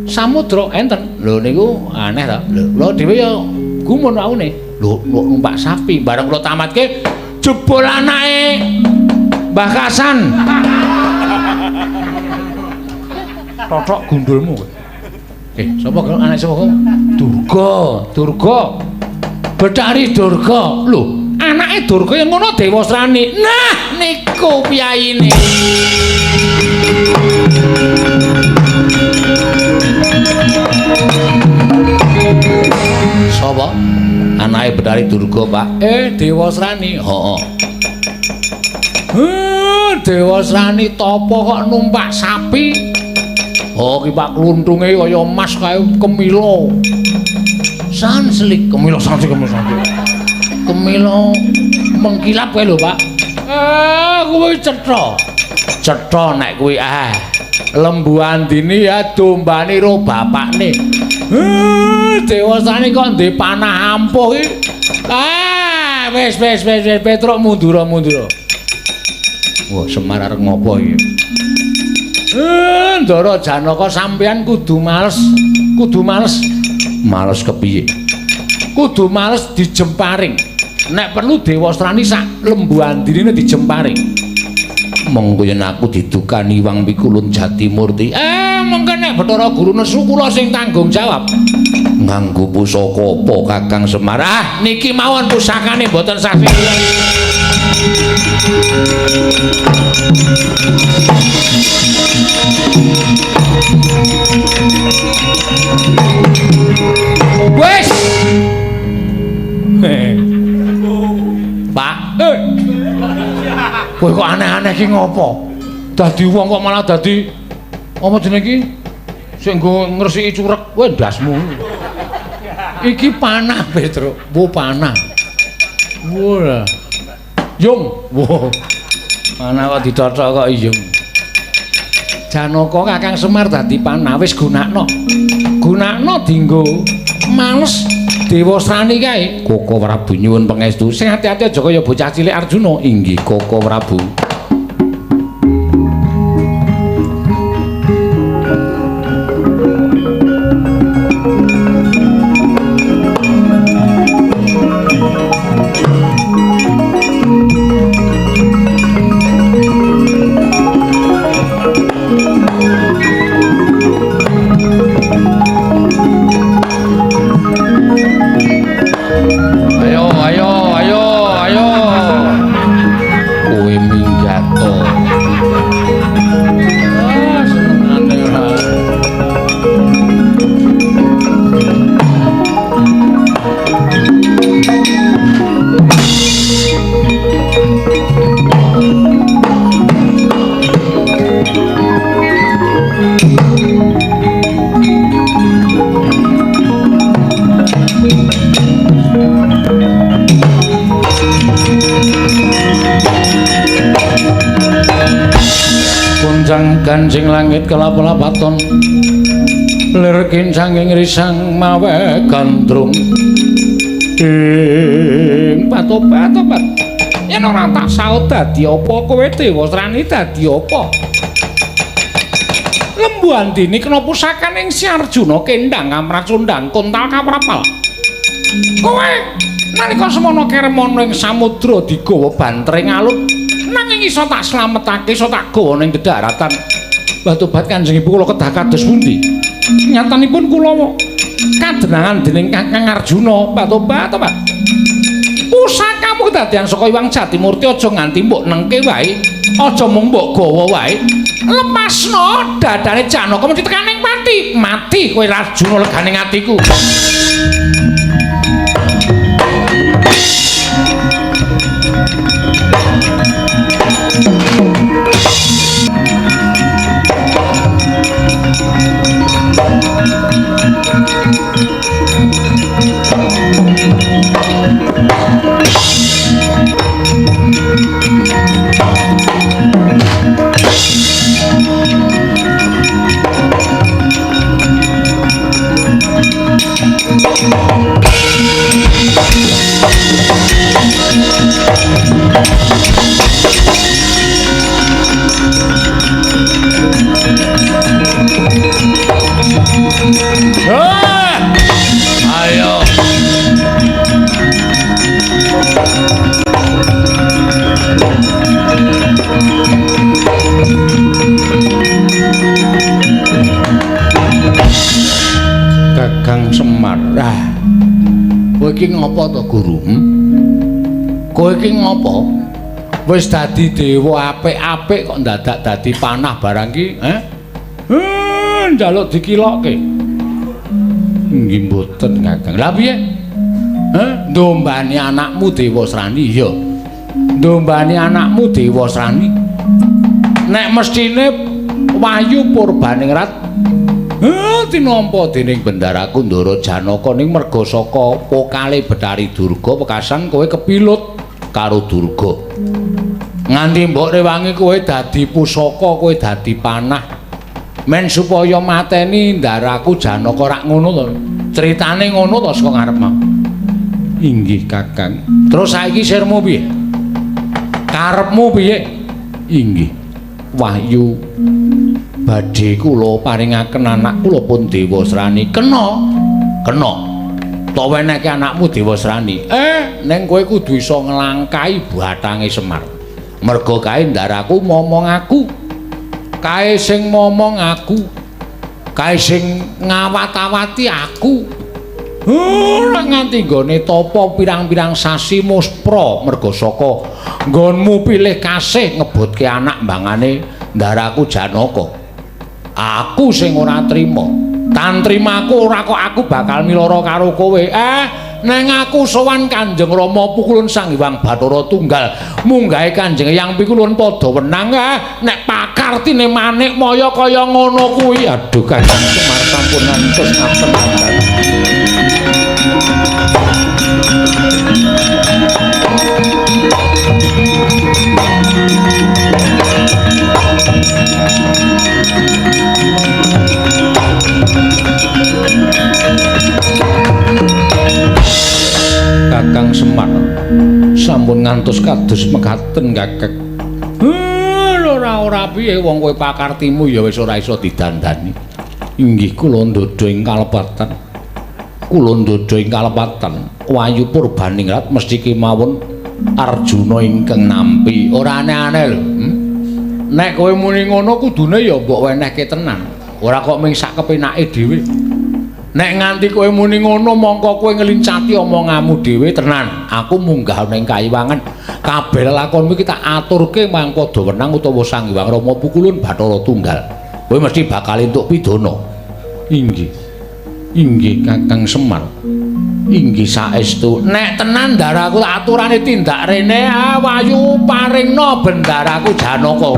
samudra enten. Lho niku aneh ta. Lho kula dhewe ya gumun waune. Lho kok numpak sapi bareng kula tamatke jebul anake Mbah Kasan. Totok gundulmu kowe. Sapa kok anak sapa kok? Durga, Durga. Betari Durga. Lho, anake Durga yang ngono Dewasrani. Nah, niku piyayine. Sapa? Anake Betari Durga, Pak. Dewasrani. Heeh. Dewasrani tapa kok numpak sapi? Oh, ki Pak kluntunge kaya emas kae kemila. Sanslik, kemila sanslik, kemila sanslik. Kemila mengkilap kae lho, Pak. Kuwi cetha. Cetha nek kuwi ah. Lembu Andini ya dombane ro bapakne. Dewasane kok ndek panah ampuh iki. Ah, wis wis wis wis Petruk mundur mundur. Wah, Semar arep ngopo iki? Ndara Janaka sampeyan kudu males, kudu males. Males kepiye? Kudu males dijemparing. Nek perlu Dewasrani sak Lembu Andinine dijemparing. Mengko yen aku didukani Wang Pikulun Jatimurti. Mengko nek Bathara Guru nesu kula sing tanggung jawab. Nganggo pusaka apa Kakang Semar? Ah, niki mawon pusakane mboten sah sing kula. Wes. Pak, kowe kok aneh-aneh iki ngopo? Dadi wong kok malah dadi apa jenenge iki? Sing nggo ngresiki curek kowe ndasmu. Iki panah, Petruk. Wo panah. Wah. Yung. Wo. Panah kok ditothok kok yung. Janaka Kakang Semar dadi panah wis gunakno. Gunakno dinggo males Dewasrani kae. Koko Prabu nyuwun pangestu. Sing ati-ati aja kaya bocah cilik Arjuna. Inggih Koko Prabu. Ayo ayo ayo ayo. Kowe minggat. Kunjang ganjing langit kelap-lapaton lir kincanging risang mawe gandrung ing patobat-tobat yen ora tak saut dadi apa kowe Dewasrani dadi apa Lembu Andini kena pusakaning Si Arjuna kendang amracundang kontal kaprapal kowe nalika semono keremana ing samudra digawa bantering alut nanging iso tak slametake iso tak gawa ning dedaratan. Batobat Kanjeng Ibu kula kedah kados pundi? Nyatanipun kula kadenangan dening Kakang Arjuna. Batobat, tobat. Pusakamu kedadian saka Iwang Jatimurti aja nganti mbok nengke wae, aja mung mbok gawa wae. Lepasno dadane Janaka mesti tekaning pati. Mati kowe Arjuna leganing atiku. Ayo. Kakang Semar. Ah. Kowe iki ngopo to, Guru? Kowe iki ngopo? Wis dadi dewa apik-apik kok ndadak dadi panah barang iki, eh? Njaluk dikilokke. Nggih mboten, Kakang. Lah piye? Heh, ndombani anakmu Dewasrani iya. Ndombani anakmu Dewasrani. Nek mestine Wahyu Purbaningrat tinampa dening Bendaraku Ndara Janaka ning merga saka pokale Betari Durga pekasan kowe kepilut karo Durga. Nganti mbok rewangi kowe dadi pusaka, kowe dadi panah. Men supaya mateni ndaraku Janaka rak ngono to. Critane ngono to saka ngarep mau. Inggih, Kakang. Terus saiki sirmu piye? Karepmu piye? Inggih. Wahyu badhe kula paringaken anak kula pun Dewasrani. Kena. Kena. To wenehke anakmu Dewasrani. Ning kowe kudu iso nglangkahi bathange Semar. Merga kae ndaraku momong aku. Kae sing momong aku. Kae sing ngawat-awati aku. Ora nganti nggone tapa pirang-pirang sasi muspra merga saka nggonmu pilih kasih ngebotke anak mbangane ndaraku Janaka. Aku sing ora trima. Tantrimaku ora kok aku bakal miloro karo kowe. Neng aku sowan Kanjeng Rama Pukulun Sang Hyang Bathara Tunggal. Munggahe Kanjeng Hyang Pikulun padha wenang. Nek pakartine manik maya kaya ngono kuwi. Aduh Kanjeng Semar sampun ngantos ngaten kabar. Kakang Semar sampun ngantos kados mekaten Kakang. Ora piye wong kowe pakartimu ya wis ora iso didandani. Inggih kula ndodha ing kalepatan. Kula ndodha ing kalepatan. Wahyu Purbaningrat mesti kemawon Arjuna ingkang nampi. Ora aneh-aneh lho. Nek kowe muni ngono kudune ya mbok wenehke tenan. Ora kok mung sak kepenake dhewe. Nek nganti kowe muni ngono mongko kowe ngelincati omonganmu dhewe tenan. Aku munggah ning kayiwangan. Kabeh lelakonmu iki tak aturke marang padha wenang utawa Sang Hyang Rama Pukulun Bathara Tunggal. Kowe mesti bakal entuk pidana. Inggih. Inggih Kakang Semar. Inggih saestu. Nek tenan ndaraku tak aturane tindak rene, Wahyu paringna bendaraku Janaka.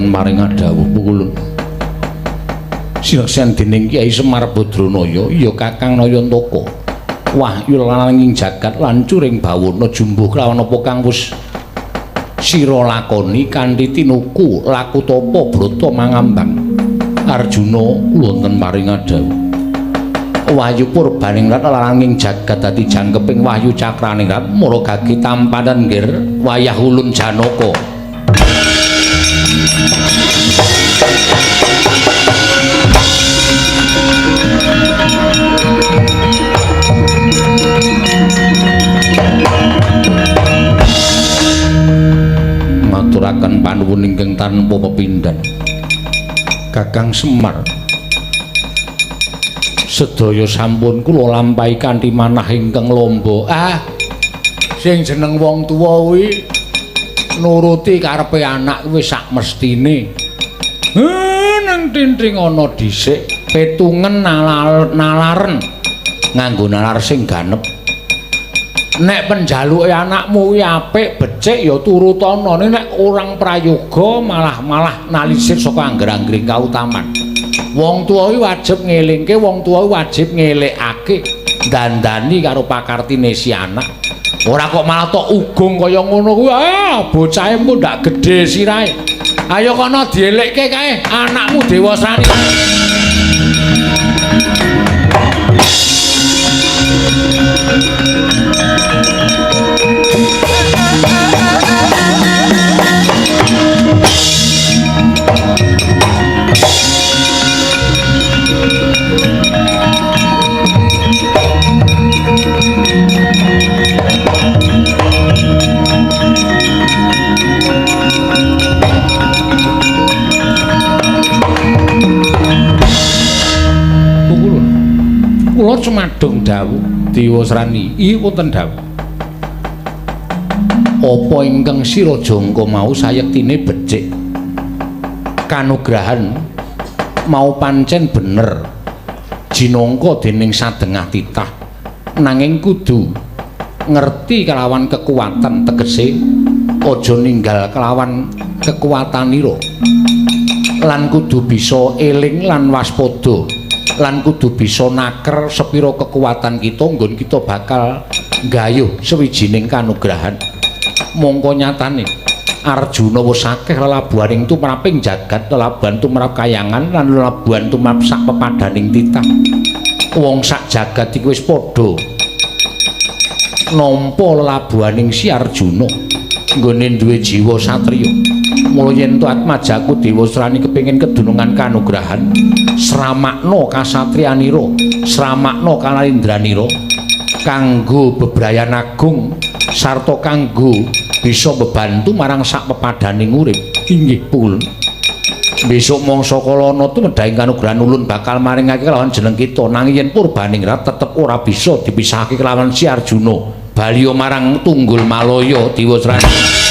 Wonten paring dawuh pukulun. Sineksen dening Kyai Semar Badranaya ya Kakang Nayantaka. Wahyu lananging jagat lan curing bawana jumbuh kelawan apa kang wis sira lakoni kanthi tinuku laku tapa brata mangambang. Arjuna wonten paring dawuh. Wahyu purbaningrat lananging jagat dadi jangkeping wahyu cakraningrat mara gagi tampanan nggir wayah ulun Janaka. Maturaken panuwun ingkang tanpa pepindhan Kakang Semar. Sedaya sampun kula lampahi kanthi manah ingkang lomba. Ah, sing jeneng wong tuwa kuwi nuruti karepe anak kuwi sak mestine. Nang tinting ana dhisik, petungen nalaren nganggo nalar sing ganep. Nek penjaluke anakmu kuwi apik becik ya turutana, nek orang prayoga malah-malah nalisir saka angger-anggering kautaman. Wong tuwa kuwi wajib ngelingke, wong tuwa kuwi wajib ngelekake, dandani karo pakartine si anak. Ora kok malah tok ugung kaya ngono kuwi. Ah, bocahe engko ndak gedhe sirahe. Ayo kono dielekke kae anakmu Dewasrani. Kula cumadung dawuh Dewasrani, iya wonten dawuh. Apa ingkang sira jangka mau sayektine becik? Kanugrahan mau pancen bener jinangka dening sadengah titah, nanging kudu ngerti kelawan kekuatan, tegese aja ninggal kelawan kekuatanira, lan kudu bisa eling lan waspada, lan kudu bisa naker sepira kekuatan kita nggon kita bakal nggayuh sewijining kanugrahan. Mongko nyatane Arjuna wis akeh lelabuhaning tumraping jagat, lelabuhan tumrap kayangan lan lelabuhan tumrap sak pepadaning titah. Wong sak jagat iku wis padha nampa lelabuhaning si Arjuna nggone duwe jiwa satriya. Mula yen to atmajaku Dewasrani kepengin kedunungan kanugrahan, sramakna kasatriyanira, sramakna kalaindranira kanggo bebrayan agung sarta kanggo bisa bebantu marang sak pepadaning urip. Inggih pun. Besok mangsa kalana tumedhahing kanugrahan ulun bakal maringake kelawan jeneng kita, nanging yen purbaningrat tetep ora bisa dipisahake kelawan si Arjuna. Baliya marang Tunggul Malaya Dewasrani.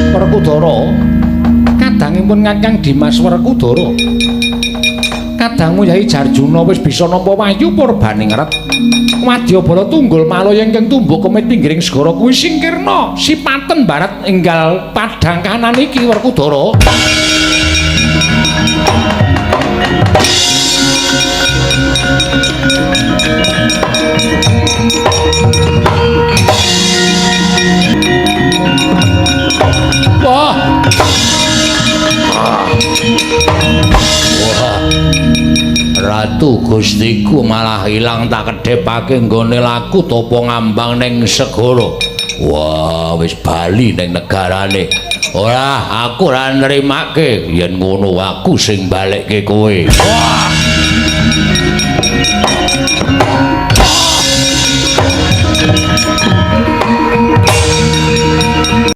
Werkudara, kadangipun Kakang Dimas Werkudara, kadangmu Yai Jarjuna wis bisa nampa wahyu purbaningrat. Wadyabala Tunggul Malaya ingkang tumbuk kemit pinggiring segara kuwi singkirna sipaten barat enggal padhang kanan iki Werkudara. Wah. Wah. Ratu Gustiku malah ilang tak kedhepake nggone laku tapa ngambang ning segara. Wah, wis bali ning negarane. Ora, aku ora nrimake. Yen ngono aku sing balekke kowe. Wah.